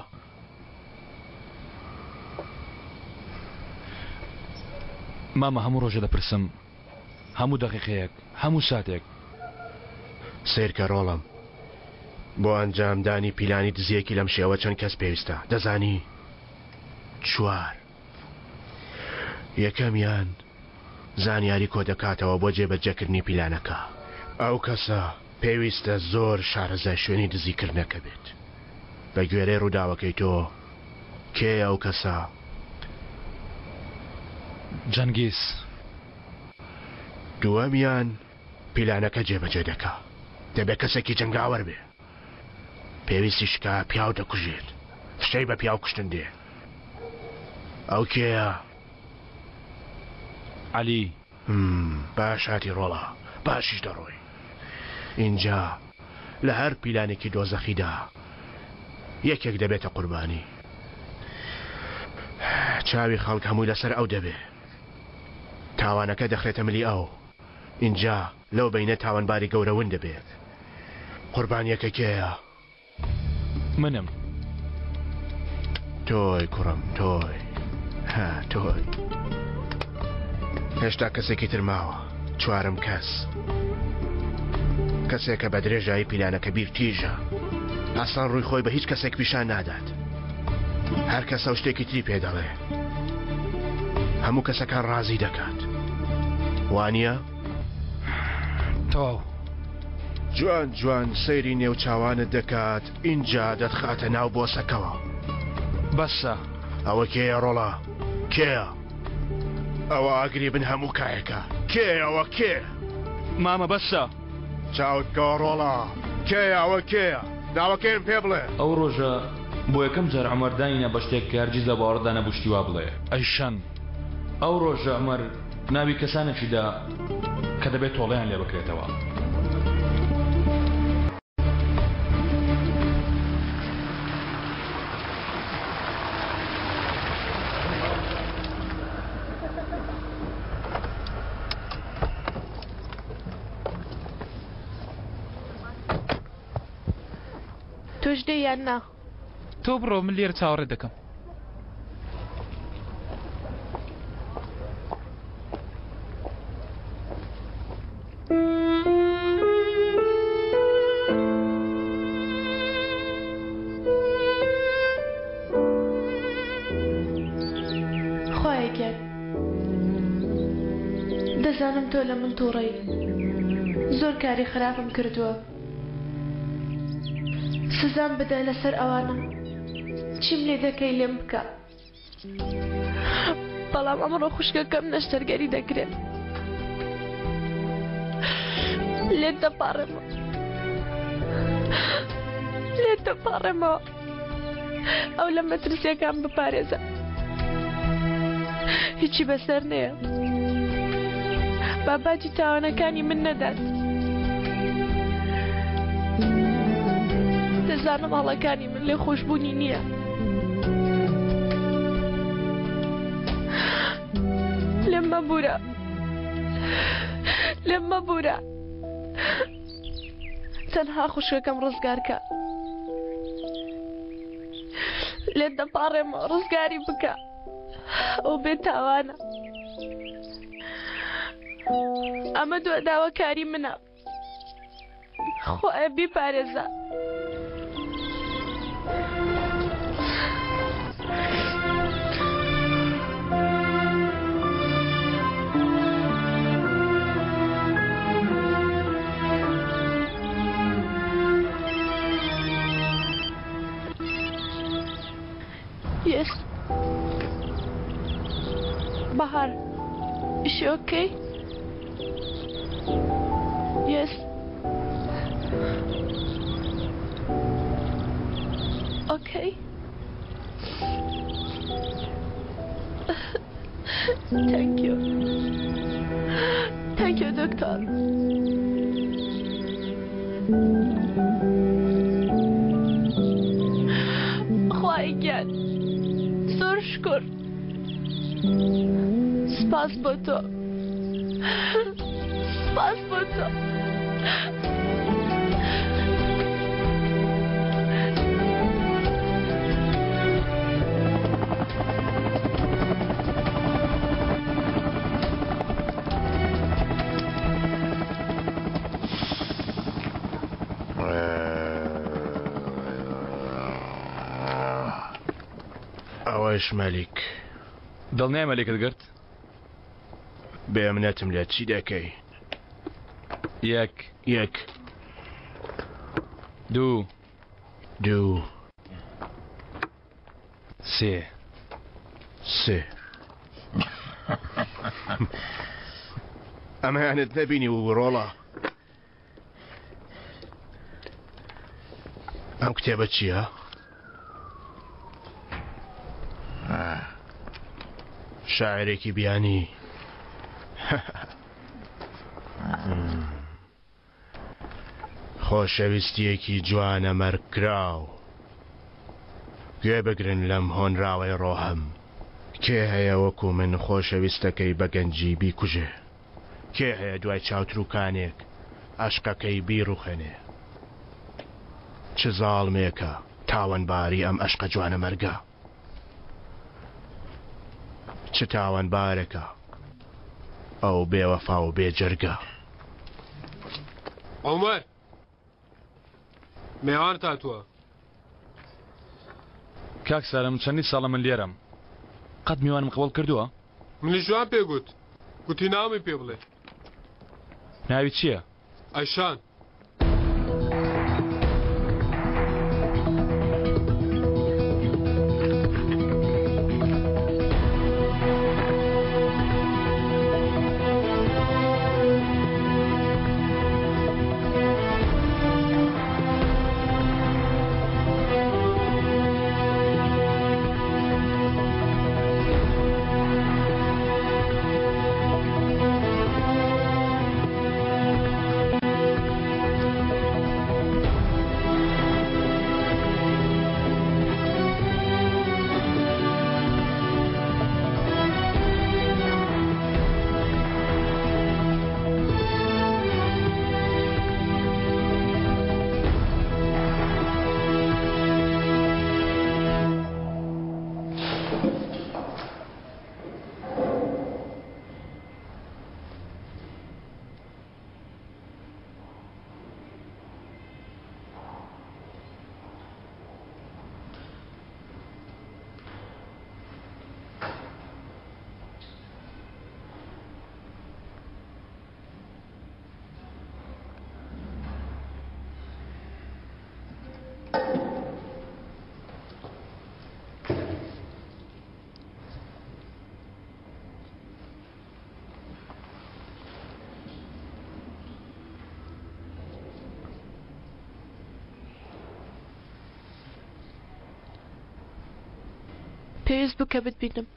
مامە هەموو ڕۆژێ دەپرسم، هەموو دەقیقەیەک، هەموو ساتێک. سەیرکە ڕۆڵەم، بۆ ئەنجامدانی پیلانی دزییەکی لەم شێوە چەند کەس پێویستە، دەزانی؟ چوار. یەکەمیان زانیاری کۆدەکاتەوە بۆ جێبەجێکردنی پیلانەکە. ئەو کەسە پێویستە زۆر شارەزای شوێنی دزیکردنەکە بێت. بە گوێرەی ڕووداوەکەی تۆ، کێیە ئەو کەسە؟ جەنگیز. دووەمیان پیلانەکە جێبەجێ دەکا. دەبێ کەسێکی جەنگاوەر بێ. پێویستیش کە پیاو دەکوژێت. فشەی بە پیاو کوشتن دێ. ئەو کێیە؟ عەلی. باش هاتی ڕۆڵە، باشیش دەڕۆی. ئینجا لە هەر پیلانێکی دۆزەخیدا یەکێک دەبێتە قوربانی. چاوی خەڵک هەمووی لەسەر ئەو دەبێ. تاوانەکە دەخرێتە ملی ئەو. ئینجا لەو بەینە تاوانباری گەورە ون دەبێت. قوربانییەکە کێیە؟ منم. تۆی کوڕم تۆی. ها تۆی. هێشتا کەسێکی تر ماوە. چوارەم کەس. کەسێکە بە درێژایی پیلانەکە بیر تیژە. ئاسان ڕووی خۆی بە هیچ کەسێک پیشان نادات. هەر کەسە و شتێکی تری پێ دەڵێ. هەموو کەسەکان ڕازی دەکات. وانییە؟ تەواو. جوان جوان سەیری نێو چاوانت دەکات ئینجا دەتخاتە ناو بۆسەکەوە. بەسە. ئەوە کێیە ڕۆڵە؟ کێیە؟ ئەوە ئاگری بن هەموو کایەکە. کێیە ئەوە کێ؟ مامە بەسە. چاوت بکەوە ڕۆڵە. کێیە ئەوە کێیە؟ ناوەکەیم پێ بڵێ. ئەو ڕۆژە بۆ یەکەم جار عومەر دانی نا بە شتێک کە هەرگیز لە باوەڕدا نەبوو شتی وا بڵێ. ئەیشەن ئەو ڕۆژە عومەر ناوی کەسانێکی دا کە دەبێت تۆڵەیان لێ بکرێتەوە. تۆش دێی یان نا؟ تۆ بڕۆ من لێرە چاوەڕێت دەکەم. خوایە گیان دەزانم تۆ لە من تووڕەی زۆر کاری خراپم کردووە سزام بدە لەسەر ئەوانە چیم لێ دەکەی لێم بکە بەڵام ئەمڕۆ خوشکەکەم نەشتەرگەری دەکرێت لێت دەپاڕێمەوە لێت دەپاڕێمەوە ئەو لە مەترسیەکان بپارێزە هیچی بەسەر نەیە با باجی تاوانەکانی من نەدات دەزانم هەڵەکانی من لێ خۆشببوونی نییە لێم مەبوورە لێم مەبوورە تەنها خوشکەکەم ڕزگارکە لێت دەپاڕێمەوە ڕزگاری بکە ئەو بێ تاوانە ئەمە دو داواکاری منە خوایە بیپارێزە. Yes. Bahar, is she okay? Yes. Okay. Thank you. Thank you, doctor. خوای گیان زۆر شکر سپاس بۆ تۆ سپاس بۆ تۆ. ئەوەش مەلیک. دڵنیای مەلیکت گرت؟ بێ منەتم لێت چی دەکەی؟ یەک. یەک. دوو. دوو. سێ. سێ. ئەمەیانت نەبینی و ڕۆڵە. ئەم کتێبە چییە؟ شاعرێکی بیانی. خۆشەویستیەکی جوانە مەرگکراو. گوێ بگرن لەم هۆنراوەی ڕۆحم. کێ هەیە وەکو من خۆشەویستەکەی بە گەنجی بیکوژێ؟ کێ هەیە دوای چاوتروکانێک ئەشقەکەی بیڕوخێنێ؟ چ زاڵمێکە تاوانباری ئەم ئەشقە جوانەمەرگە؟ چ تاوانبارێکە ئەو بێوەفا و بێ جەرگە؟ عومەر مێوانت هاتووە. کاک سالم چەندین ساڵە من لێرەم قەت میوانم قبوڵ کردووە؟ منیش جوان پێ گوت گوتی ناومی پێ بڵێ. ناوی چییە؟ ئەیشان. پێویست بوو کە بتبینم.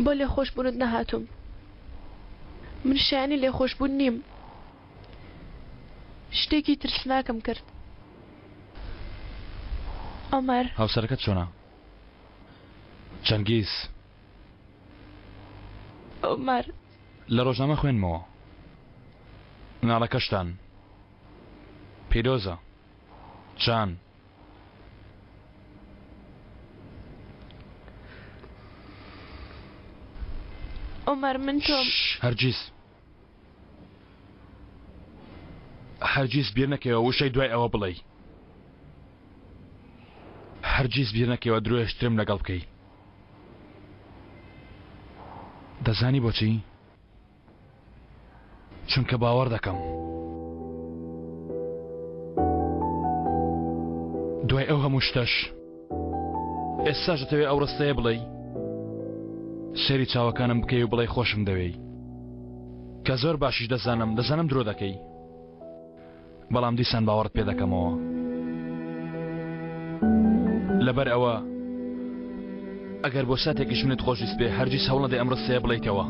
بۆ لێخۆشبوونت نەهاتووم. من شایەنی لێخۆشبوون نیم. شتێکی ترسناکم کرد. عومەر. هاوسەرەکەت چۆنە؟ چەنگیز. عومەر. لە ڕۆژنامە خوێندمەوە. مناڵەکەشتان. پیرۆزە. جان. عومەر من تۆم. هەرگیز. هەرگیز بیر نەکەیەوە وشەی دوای ئەوە بڵێی. هەرگیز بیر نەکەیەوە درۆیەشترم لەگەڵ بکەی. دەزانی بۆچی؟ چونکە باوەڕ دەکەم. دوای ئەو هەموو شتەش ئێستاش دەتەوێ ئەو ڕستەیە بڵێی؟ سەیری چاوەکانم بکەی و بڵێی خۆشم دەوێی. کە زۆر باشیش دەزانم دەزانم درۆ دەکەی. بەڵام دیسان باوەڕت پێ دەکەمەوە. لەبەر ئەوە ئەگەر بۆ ساتێکیش منت خۆشویست بێ هەرگیز هەوڵ نەدەی ئەم ڕستەیە بڵێیتەوە.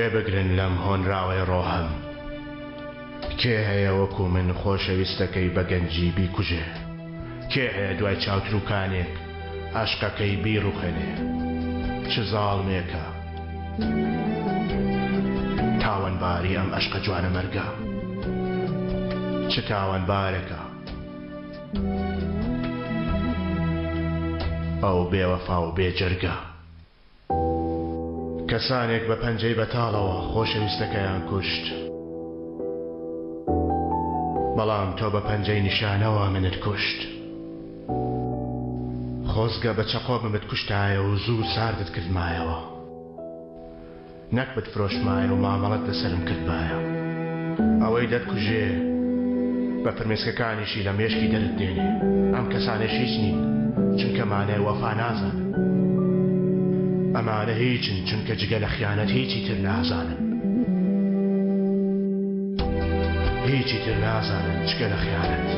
گوێ بگرن لەم هۆنراوەی ڕۆحم. کێ هەیە وەکو من خۆشەویستەکەی بە گەنجی بیکوژێ؟ کێ هەیە دوای چاوتروکانێک ئەشقەکەی بیڕوخێنێ؟ چ زاڵمێکە تاوانباری ئەم ئەشقە جوانەمەرگە؟ چ تاوانبارێکە ئەو بێوەفا و بێ جەرگە؟ کەسانێک بە پەنجەی بەتاڵەوە خۆشەویستەکەیان کوشت، بەڵام تۆ بە پەنجەی نیشانەوە منت کوشت. خۆزگە بە چەقۆ بمتکوشتایە و زوو ساردت کردمایەوە. نەک بتفرۆشمایە و مامەڵەت لەسەرم کردبایە. ئەوەی دەتکوژێ بە فرمێسکەکانیشی لە مێشکی دەرت دێنێ. ئەم کەسانەش هیچ نین، چونکە مانای وەفا نازانن. ئەمانە هیچن، چونکە جگە لە خیانەت هیچی تر نازانن. هیچی تر نازانن جگە لە خیانەت.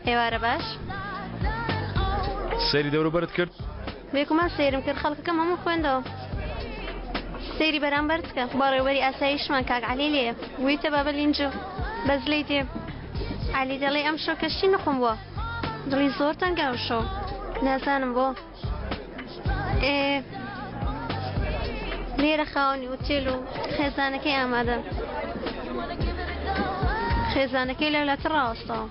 ئێوارە باش. سەیری دەوروبەرت کرد؟ بێگومان سەیرم کرد خەڵکەکەم هەموو خوێندەوە. سەیری بەرامبەرت بکە بەڕێوبەری ئاسایشمان کاک عەلی لێیە بوویتە بابە لینجۆ بەس لێی دێ عەلی دەڵێ ئەمشەو کەشتی نوقم بووە دڵی زۆر تەنگە ئەمشەو نازانم بۆ ئێ لێرە خاوەنی ئوتێل و خێزانەکەی ئامادەن خێزانەکەی لەولاتر ڕاوەستاوە.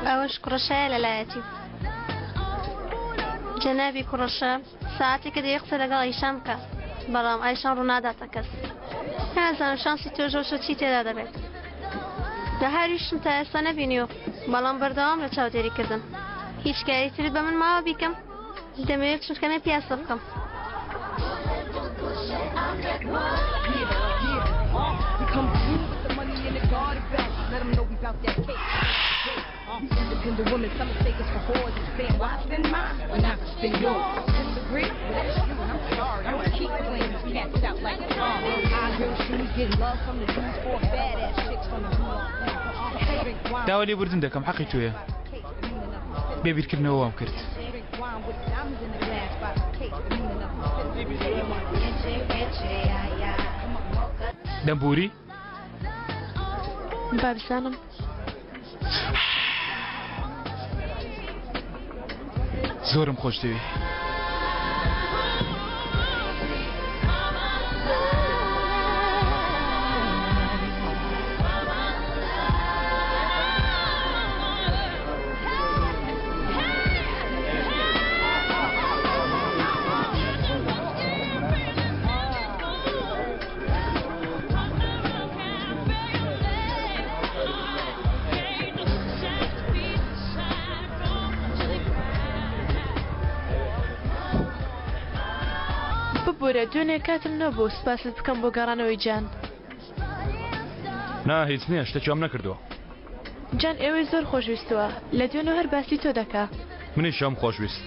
ئەوە ئەوەش کوڕەشایە لەلایەتی. جەنابی کوڕەشە ساعتێکە دەیەوێ قسە لەگەڵ ئایشان بکا، بەڵام ئایشان ڕووناداتە کەس. نازانم شانسی تۆش ئەوشەو چی تێدا دەبێت. بەهاریشم تا ئێستا نەبینیوە، بەڵام بەردەوام لە چاودێری کردن. هیچ کاری ترت بە من ماوە بیکەم؟ دەمەوێت بچم کەمێ پیاسە بکەم. داوا لێبوردن دەکەم حەقی تۆیە بێ بیرکردنەوە وام کرد. دەمبوری؟ با بزانم. زۆرم خۆش دەوێی. ببورە دوێنێ کاتم نەبوو سوپاست بکەم بۆ گەڕانەوەی جان. نا هیچ نییە شتێکی وام نەکردووە. جان ئێوەی زۆر خۆشویستووە لە دوێنێ هەر باسی تۆ دەکا. منیش ئەوم خۆشویست.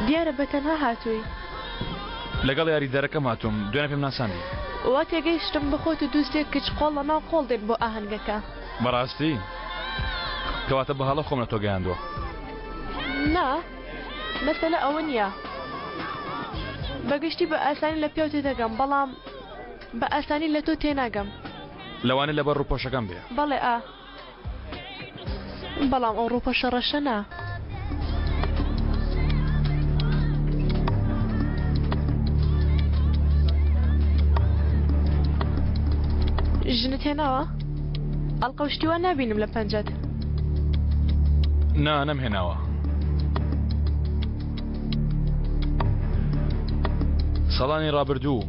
دیارە بە تەنها هاتووی. لەگەڵ یاریدەرەکەم هاتووم دوێنێ پێم ناساندی. وا تێگەیشتم بە خۆت و دووسێ کچ قۆڵ لە ناو قۆڵ دێن بۆ ئاهەنگەکە. بەڕاستی؟ کەواتە بە هەڵە خۆم لە تۆ گەیاندووە. نا مەسەلە ئەوە نییە. بە گشتی بە ئاسانی لە پیاو تێدەگەم بەڵام بە ئاسانی لە تۆ تێناگەم. لەوانەیە لەبەر ڕووپۆشەکەم بێ. بەڵێ ئا. بەڵام ئەو ڕووپۆشە ڕەشە نا. ژنت هێناوە؟ ئەڵقە و شتی وا نابینم لە پەنجەت. نا نەمهێناوە. ساڵانی ڕابردوو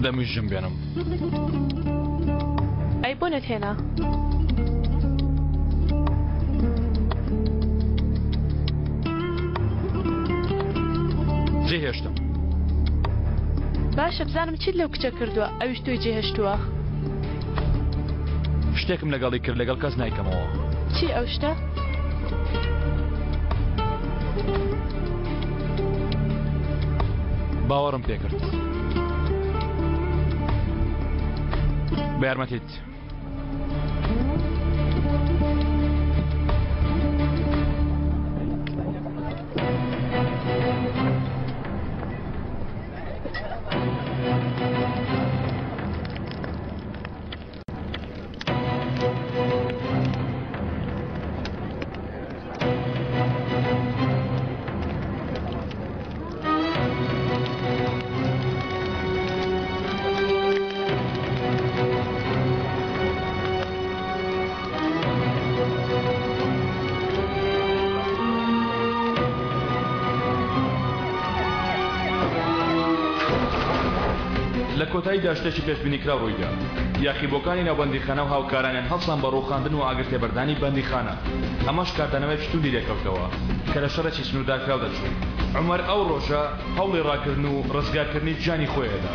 دەمویست ژن بێنم. ئەی بۆ نەتهێنا؟ جێهێشتم. باشە بزانم چیت لەو کچە کردووە ئەویش تۆی جێهێشتووە؟ شتێکم لەگەڵی کرد لەگەڵ کەس نایکەمەوە. چی ئەو شتە؟ باوەڕم پێکرد. بە یارمەتیت. لە کۆتاییدا شتێکی پێشبینیکراو ڕوویدا. یاخیبووەکانی ناو بەندیخانە و هاوکارانیان هەڵسان بە ڕووخاندن و ئاگرتێبەردانی بەندیخانە. ئەمەش کاردانەوەیەکی توندی لێکەوتەوە کە لە شەڕێکی سنووردارکراو دەچوو. عومەر ئەو ڕۆژە هەوڵی ڕاکردن و ڕزگارکردنی گیانی خۆی ئەدا.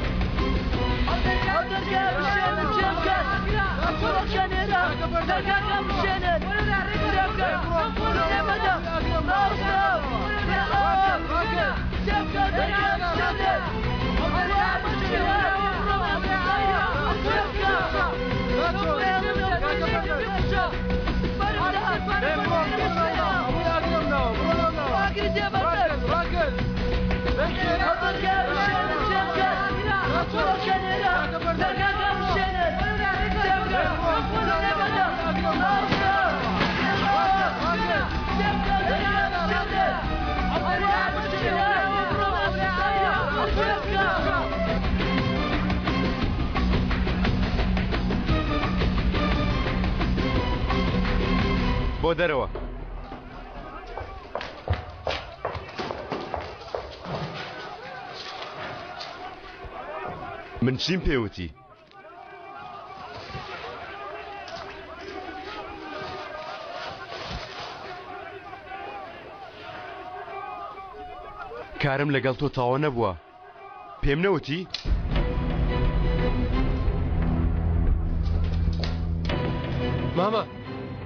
بۆ دەرەوە. من چیم پێوتی؟ کارم لەگەڵ تۆ تەواو نەبووە پێم نەوتی؟ مامە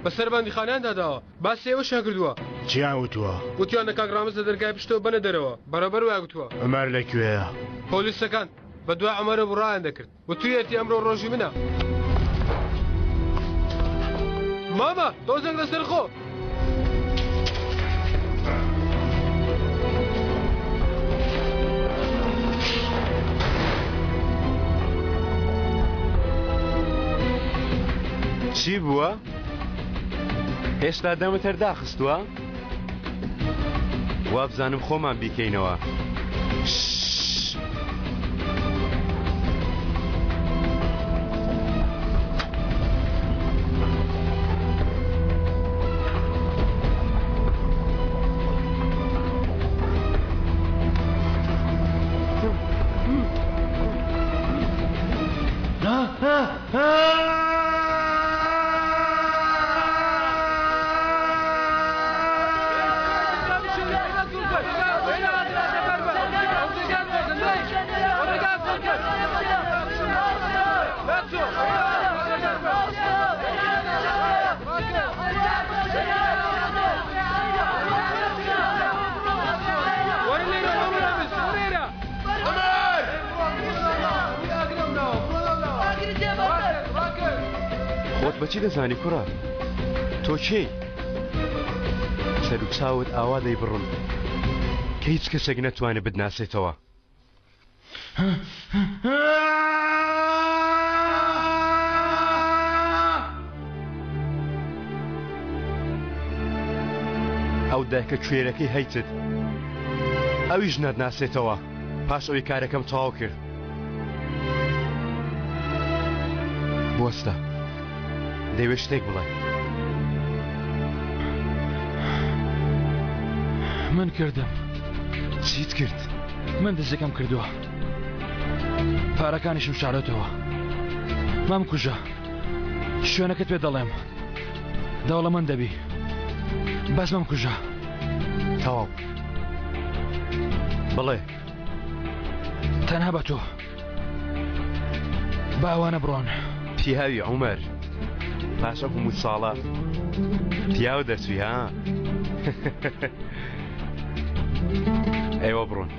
بەسەر بەندیخانەیان داداوە باسی ئەوەشیان کردووە. چیان وتووە؟ وتیانە کاک ڕامز لە دەرگای پشتەوە بەنە دەرەوە بەڕێوبەر وای گوتووە. عومەر لە کوێیە؟ پۆلیسەکان بەدوای عومەرە بوو ڕایان دەکرد. وتویەتی ئەمڕۆ ڕۆژی منە. مامە تۆزێک لەسەر خۆ. چی بووە؟ هێشتا دەمت هەر داخستووە؟ وابزانم خۆمان بیکەینەوە. خۆت بەچی دەزانی کوڕە تۆ کێی سەر و چاوت ئاوا دەیبڕن کە هیچ کەسێک نەتوانێت بتناسێتەوە. ئەو دایکە کوێرەکەی هەیتت ئەویش ناتناسێتەوە پاش ئەوی کارەکەم تەواو کرد بوەستە دەیەوێت شتێک بڵێ. من کردم. چیت کرد؟ من دزەکەم کردووە. پارەکانیشم شارۆتەوە. مەم کوژە. شوێنەکەت پێ دەڵێم. دەوڵەمەند دەبی. بەس مەم کوژە. تەواو. بڵێ. تەنها بە تۆ. با ئەوانە بڕۆن. پیاوی عومەر پاش ئەم هەموو ساڵە پیاو دەرچووی ها ئێوە بڕۆن.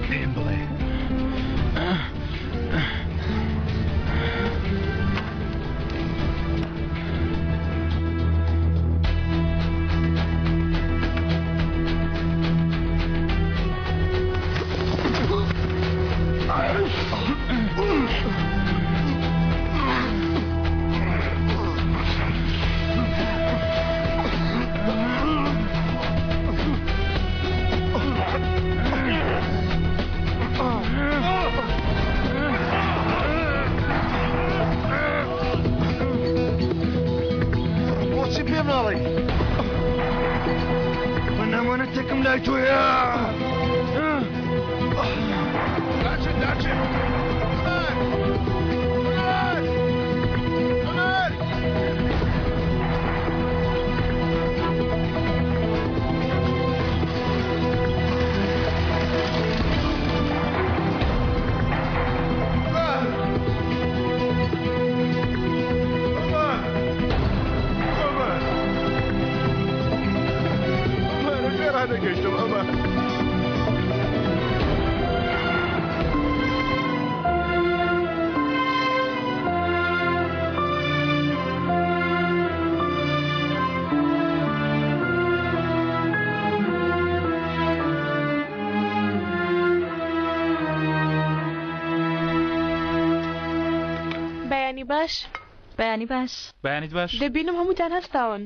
پێم بڵێ. بۆچی پێم ناڵێی؟ من ئەمانەتێکم لای تۆیە. داچن داچن. ڕانەگەشتم ئەمە. بەیانی باش. بەیانی باش. بەیانیت باش. دەبینم هەمووتان هەستاون.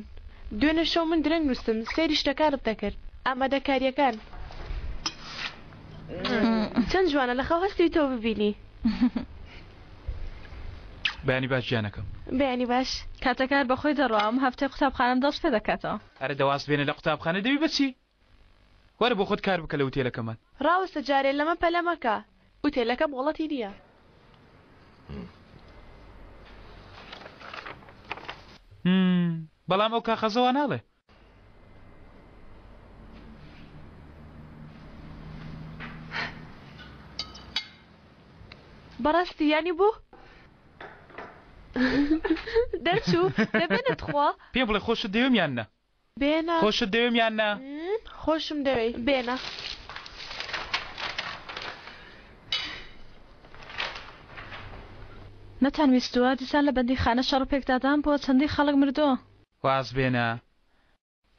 دوێنێ شەو من درەنگ نووستم سەیری شتەکانت دەکرد. ئامادەکارییەکان. چەند جوانە لە خەو هەستی تۆ ببینی. بەیانی باش گیانەکەم. بەیانی باش. کاتەکە هەر بەخۆی دەڕوا ئەم هەفتەی قوتابخانەم دەست پێ دەکاتەوە. ئەرێ دە واز بێنە لە قوتابخانە دەبی بە چی؟ وەرە بۆ خۆت کار بکە لە ئوتێلەکەمان. ڕاوەستە جارێ لەمە پەلە مەکە ئوتێلەکە مۆڵەتی نییە. بەڵام ئەو کاخەزە وا ناڵێ. بەڕاستی یانی بوو دەرچوو دەبێنە تخوا پێم بڵێ خۆشت دەوێم یان نا؟ بێنە. خۆشت دەوێم یان نا؟ خۆشم دەوێی بێنە. نەتان ویستووە دیسان لە بەندیخانە شەڕ و پێکدادان بووە چەندین خەڵک مردووە. واز بێنە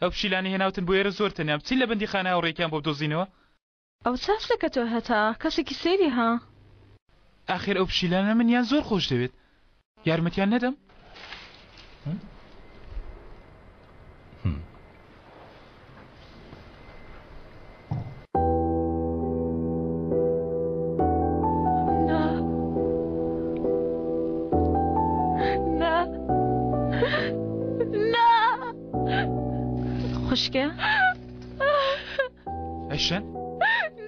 ئەو پشیلانەی هێناوتن بۆ ئێرە زۆر تەنیان بچین لە بەندیخانە هاوڕێیەکیان بۆ بدۆزینەوە. ئەو چ هەستێکە تۆ هەتە کەسێکی سەیری ها. ئاخر ئەو پشیلانە منیان زۆر خۆش دەوێت یارمەتیان نەدەم؟ خوشکێ ئەیشەن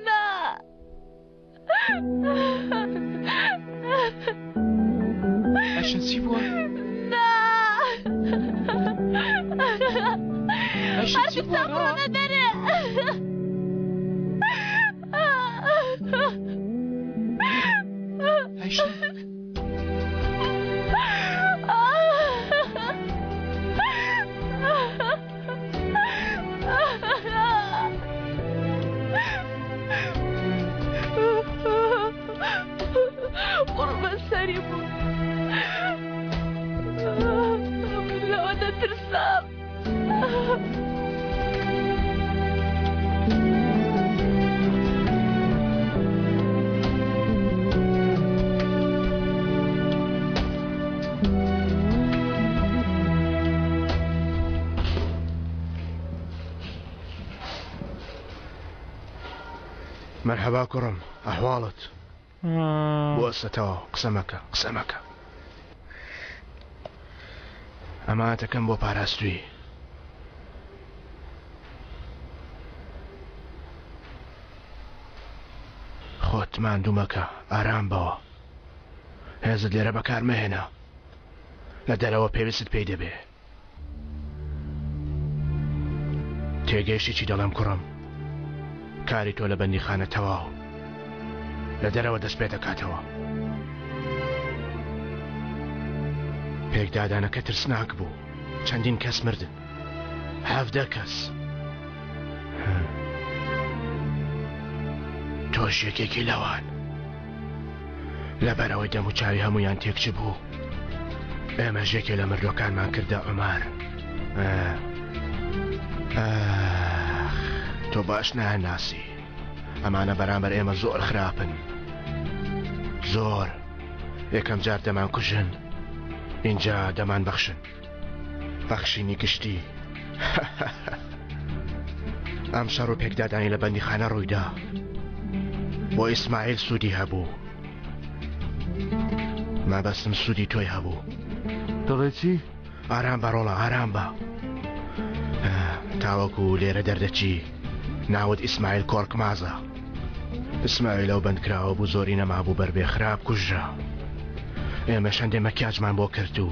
نا ئەیشەن چی بووە؟ نا ئەیشەن چی بووە؟ بڕۆنە دەرێ ئەیشەن قوڕبەسەری بوو من لەوە دەترسام مەرحەبا کوڕم ئەحواڵت بوەستە تەواو قسە مەکە قسە مەکە ئەمانەتەکەم بۆ پاراستووی. خۆت ماندوو مەکە ئارام بەوە هێزت لێرە بەکار مەهێنە لە دەرەوە پێویستت پێی دەبێ. تێگەیشتی چی دەڵێم کوڕم؟ کاری تۆ لە بەندیخانە تەواو لە دەرەوە دەست پێ دەکاتەوە. پێکدادانەکە ترسناک بوو چەندین کەس مردن 17 کەس تۆش یەکێکی لەوان لەبەرئەوەی دەموچاوی هەموویان تێکچبوو ئێمەش یەکێ لە مردوەکانمان کردە عومار تۆ باش ناناسی ئەمانە بەرامبەر ئێمە زۆر خراپن زۆر یەکەم جار دەمان کوژن اینجا دەمان بەخشن بەخشینی گشتی ئەم شەڕ و پێکدادانی لە بەندیخانە ڕوویدا بۆ ئیسماعیل سوودی هەبوو مەبەستم سوودی تۆی هەبوو دەڵێ چی؟ ئارام بە ڕۆڵە ئارام بە تاوەکو لێرە دەردەچی ناوت ئیسماعیل کۆرکمازە ئیسماعیل ئەو بەندکراوە بوو زۆری نەمابوو بەر بێ خراپ کوژرا ئێمەش هەندێ مەکیاجمان بۆ کرد و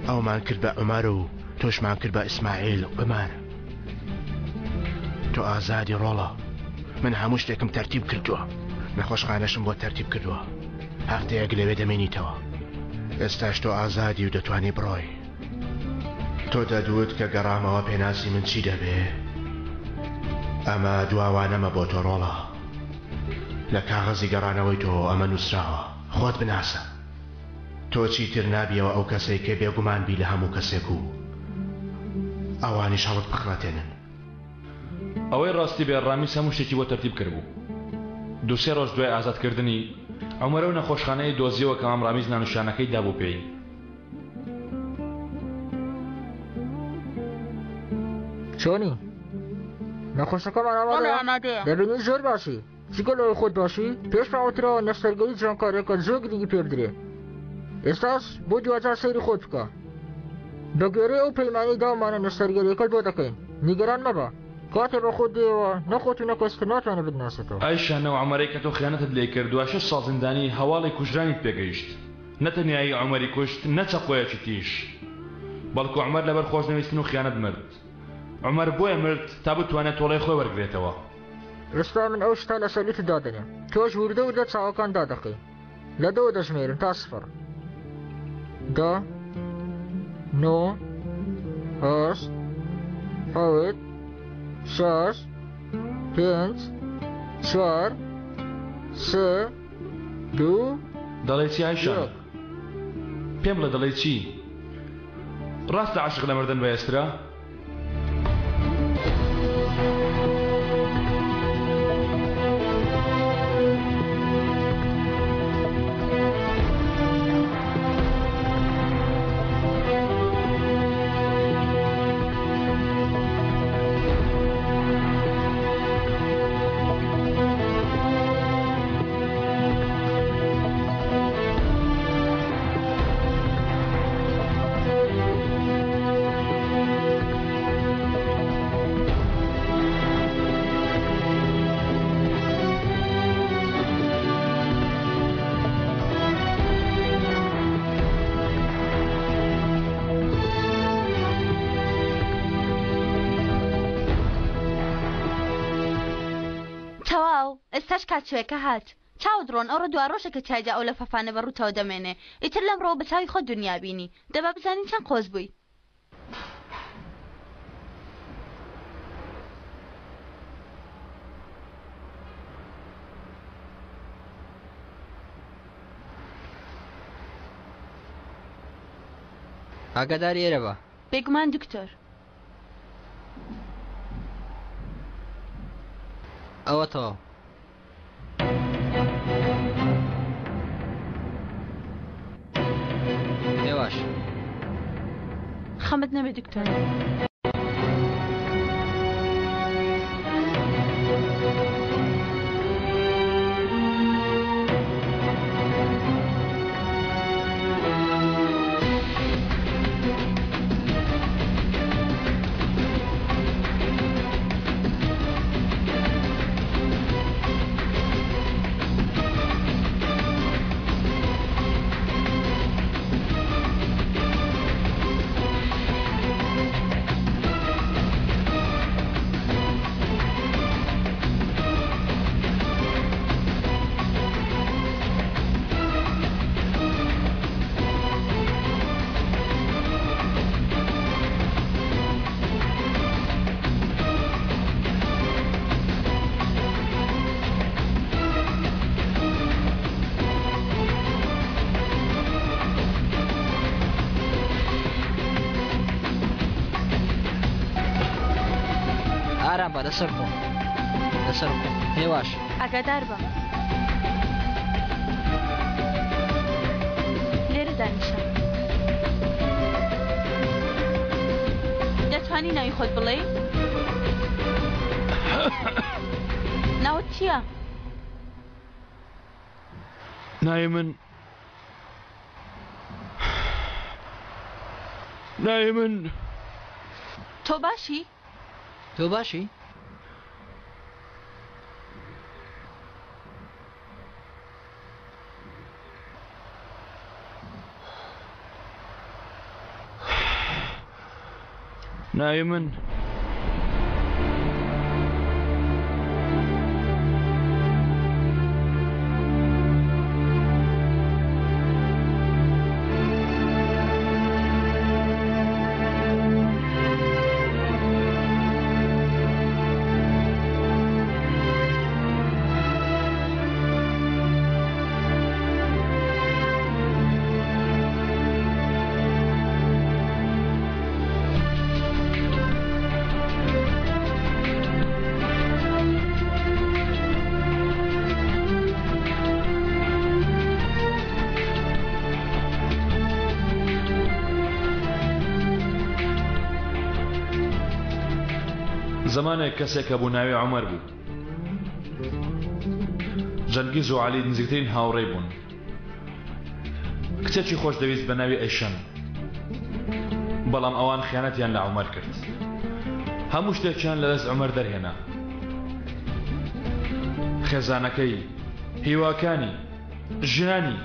ئەومان کرد بە عومەر و تۆشمان کرد بە ئیسماعیل عومەر تۆ ئازادی ڕۆڵە من هەموو شتێکم تەرتیب کردووە نەخۆشخانەشم بۆ تەرتیب کردووە هەفتەیەک لەوێ دەمێنیتەوە ئێستاش تۆ ئازادی و دەتوانی بڕۆی تۆ دەدوت کە گەڕامەوە پێناسی من چی دەبێ؟ ئەمە دواوانەمە بۆ تۆ ڕۆڵە. لە کاغەزی گەڕانەوەی تۆ ئەمە نووسراوە. خۆت بناسە. تۆ چیتر نابیەوە ئەو کەسەی کە بێگومان بی لە هەموو کەسێک و ئەوانیش هەڵت بخڵەتێنن. ئەوەی ڕاستی بێ ڕامیس هەموو شتێکی بۆ تەرتیب کردبوو. دوو سێ ڕۆژ دوای ئازادکردنی، عومەر ئەو نەخۆشخانەیەی دۆزیەوە کە مام ڕامیس ناونیشانەکەی دابوو پێی. چۆنی؟ نەخۆشەکەمان ئامادەیە؟ ئامادەیە. دەبینی زۆر باشی. جگە لەوەی خۆت باشی، پێشمان وتراوە نەشتەرگەری جوانکاریەکە زۆر گرنگی پێ بدرێ. ئێستاش بۆ دواجار سەیری خۆت بکە. بە گوێرەی ئەو پەیمانەی داومانە نەشتەرگەریەکەت بۆ دەکەین. نیگەران مەبە. کاتێ بە خۆت دێیەوە، نە خۆت و نە کەس تر ناتوانێ بتناسێتەوە. ئایشان ئەو عومەرەی کە تۆ خیانەتت لێ کرد دوای شەش ساڵ زیندانی هەواڵی کوژرانیت پێ گەیشت. نە تەنیا ی عومەری کوشت نە چەقۆیەکی تیژ. بەڵکو عومەر لەبەر خۆشنەویستن و خیانەت مرد. عومەر بۆیە مرد تا بتوانێت تۆڵەی خۆی وەرگرێتەوە. ئێستا من ئەو شتە لەسەر لوتت دادەنێم. تۆش وردە وردە چاوەکان دادەخەی. لە دەوە دەژمێرم تا سفر. دە، نۆ، هەشت، حەوت، شەش، پێنج، چوار، سێ، دوو، دەڵێی چی ئایشان؟ یەک. پێم بڵێ دەڵێی چی؟ ڕاستە عەشق لە مردن بەهێزترە؟ تەواو ئێستاش کاتچوێکە هات. چاوت ڕۆن ئەوڕۆ دوا ڕۆژە کە تیایدا ئەو لەفەفانە بە ڕووتەوە دەمێنێ ئیتر لەمڕۆوە بە چاوی خۆت دونیا بینی دەبا بزانین چەند قۆز بووی. ئاگاداری ئێرە بە. بێگومان دکتۆر. ئەوە تەواو. هێواش. خەمت نەبێ دکتۆر. ئارام بە لەسەر خۆ لەسەر خۆ هێواش ئاگادار بە لێرە دانیشە دەتوانی ناوی خۆت بڵێی؟ ناوت چییە؟ ناوی من ناوی من تۆ باشی؟ تۆ باشی؟ ناوی من زەمانێک کەسێک هەبوو ناوی عومەر بوو. جەنگیز و عەلی نزیکترین هاوڕێی بوون. کچێکی خۆش دەویست بە ناوی ئەیشەن. بەڵام ئەوان خیانەتیان لە عومەر کرد. هەموو شتێکیان لە دەست عومەر دەرهێنا. خێزانەکەی، هیواکانی، ژیانی.